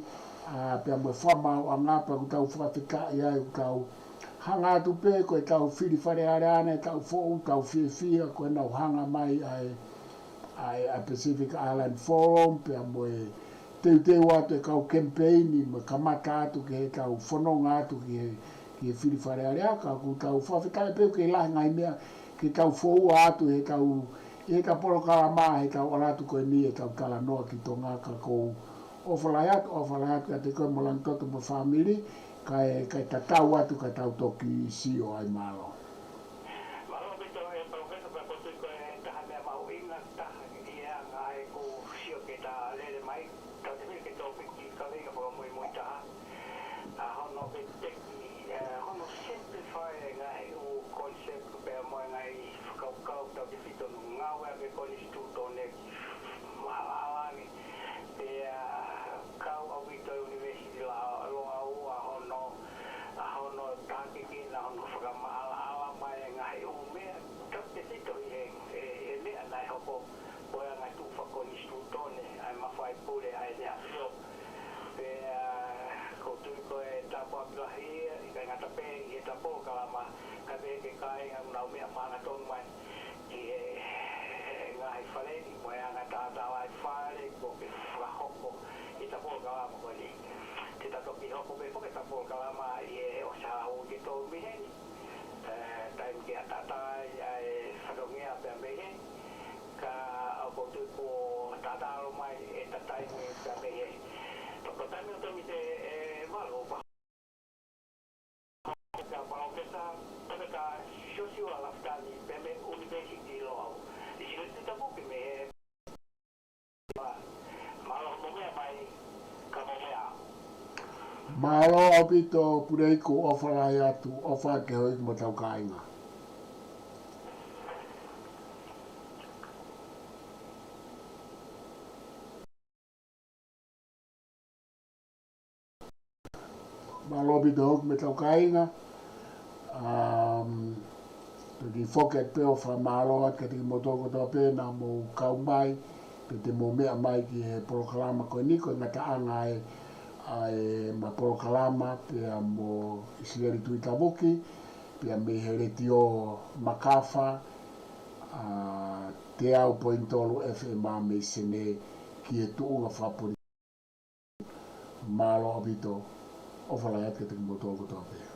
ʻa, pea mo e Fakamaauʻanga, pea ʻoku tau fakafetaʻi ai, ʻoku tau hanga atu pē, ko e tau fili Fale Alea ʻanai, tau foʻu, tau fiefia, ko ʻenau hanga mai ʻa e, ʻa e, ʻa e Pacific Island Forum, pea mo e teuteu atu e kau kemipeini, mo e kamata atu ki he tau fononga atu ki he, ki he fili Fale Alea, ka ʻoku tau fakafetaʻi pē, ʻoku kei lahi ngaahi meʻa, ke tau foua atu he tau, he tau polokalama, he tau ʻalu atu ko eni, he tau talanoa ki Tonga, ka ʻoku ou ʻofa lahi atu, ʻofa lahi atu kiate koe mo Langitoto mo e fāmili, kae, kae tatau atu ka tau toki sio ai, mālō. Mālō ʻaupito ʻe Palōfesa, pea ʻoku ou tui ko e taha meʻa mahuʻinga taha ki he anga ʻeku sio ke ta lele mai, tau te mili ke tau piki kaveinga fakamuimui taha. ʻA hono veteki, ʻa hono simplify e ngaahi ʻū concept pea mo e ngaahi fakakaukau tau te fito nu ngāue ʻa e konisitūtone maʻalaʻala ni. Pea kau ʻaupito e University Loʻau ʻa hono, ʻa hono tākiekina, hono fakamaʻalaʻala mai e ngaahi ʻū meʻa tau te fito ʻi he, he, he meʻa naʻe hoko ko e anga e tuʻu fakakonisitūtone ʻa e mafai pule ʻa ʻEne ʻAfio. Pea ʻoku ou tui ko e tāpuaki lahi ia, ʻikai ngata pē ʻi he tau polokalama, kae pehē ki he kāinga ʻoku nau meʻa maʻangatonu mai ki he, he ngaahi fale ni, mo e anga tātālaʻi fale, kuo ke fakahoko ʻi he tau polokalama ko eni. Te ta toki hoko pē foki e tau polokalama ʻi he ʻosi ha uike ʻe tolu mei heni. ʻE, taimi ke ʻatā ai ʻa e fatongia pea mei heni, ka ʻoku ou tui kuo tatalo mai e ta taimi pea mei heni. Toko taimi o te mite e valo pa. Ka Palōfesa, Toketā Siosiua Lafitani, pea mei he University Loʻau. ʻIsileli Tuʻitavuki mei he Mālō mo meʻa mai, ka mo meʻa. Mālō ʻaupito Puleiku, ʻofa lahi atu, ʻofa ki he houʻeiki mo hotau kāinga. Mālō ʻaupito houʻeiki mo hotau kāinga. Um, toki foki atu pē ʻo fakamālō atu kiate kimoutolu kotoa pē naʻa mou kau mai, pea te mou meʻa mai ki he polokalama ko eni, ko e ngataʻanga e, ʻa e ma polokalama, pea mo ʻIsileli Tuʻitavuki, pea mei he Letiō Makafa, ʻa, teau poini tolu F M mei Senē ki he tuʻunga fakaponi. Mālō ʻaupito, ʻofa lahi atu kiate kimoutolu kotoa pē.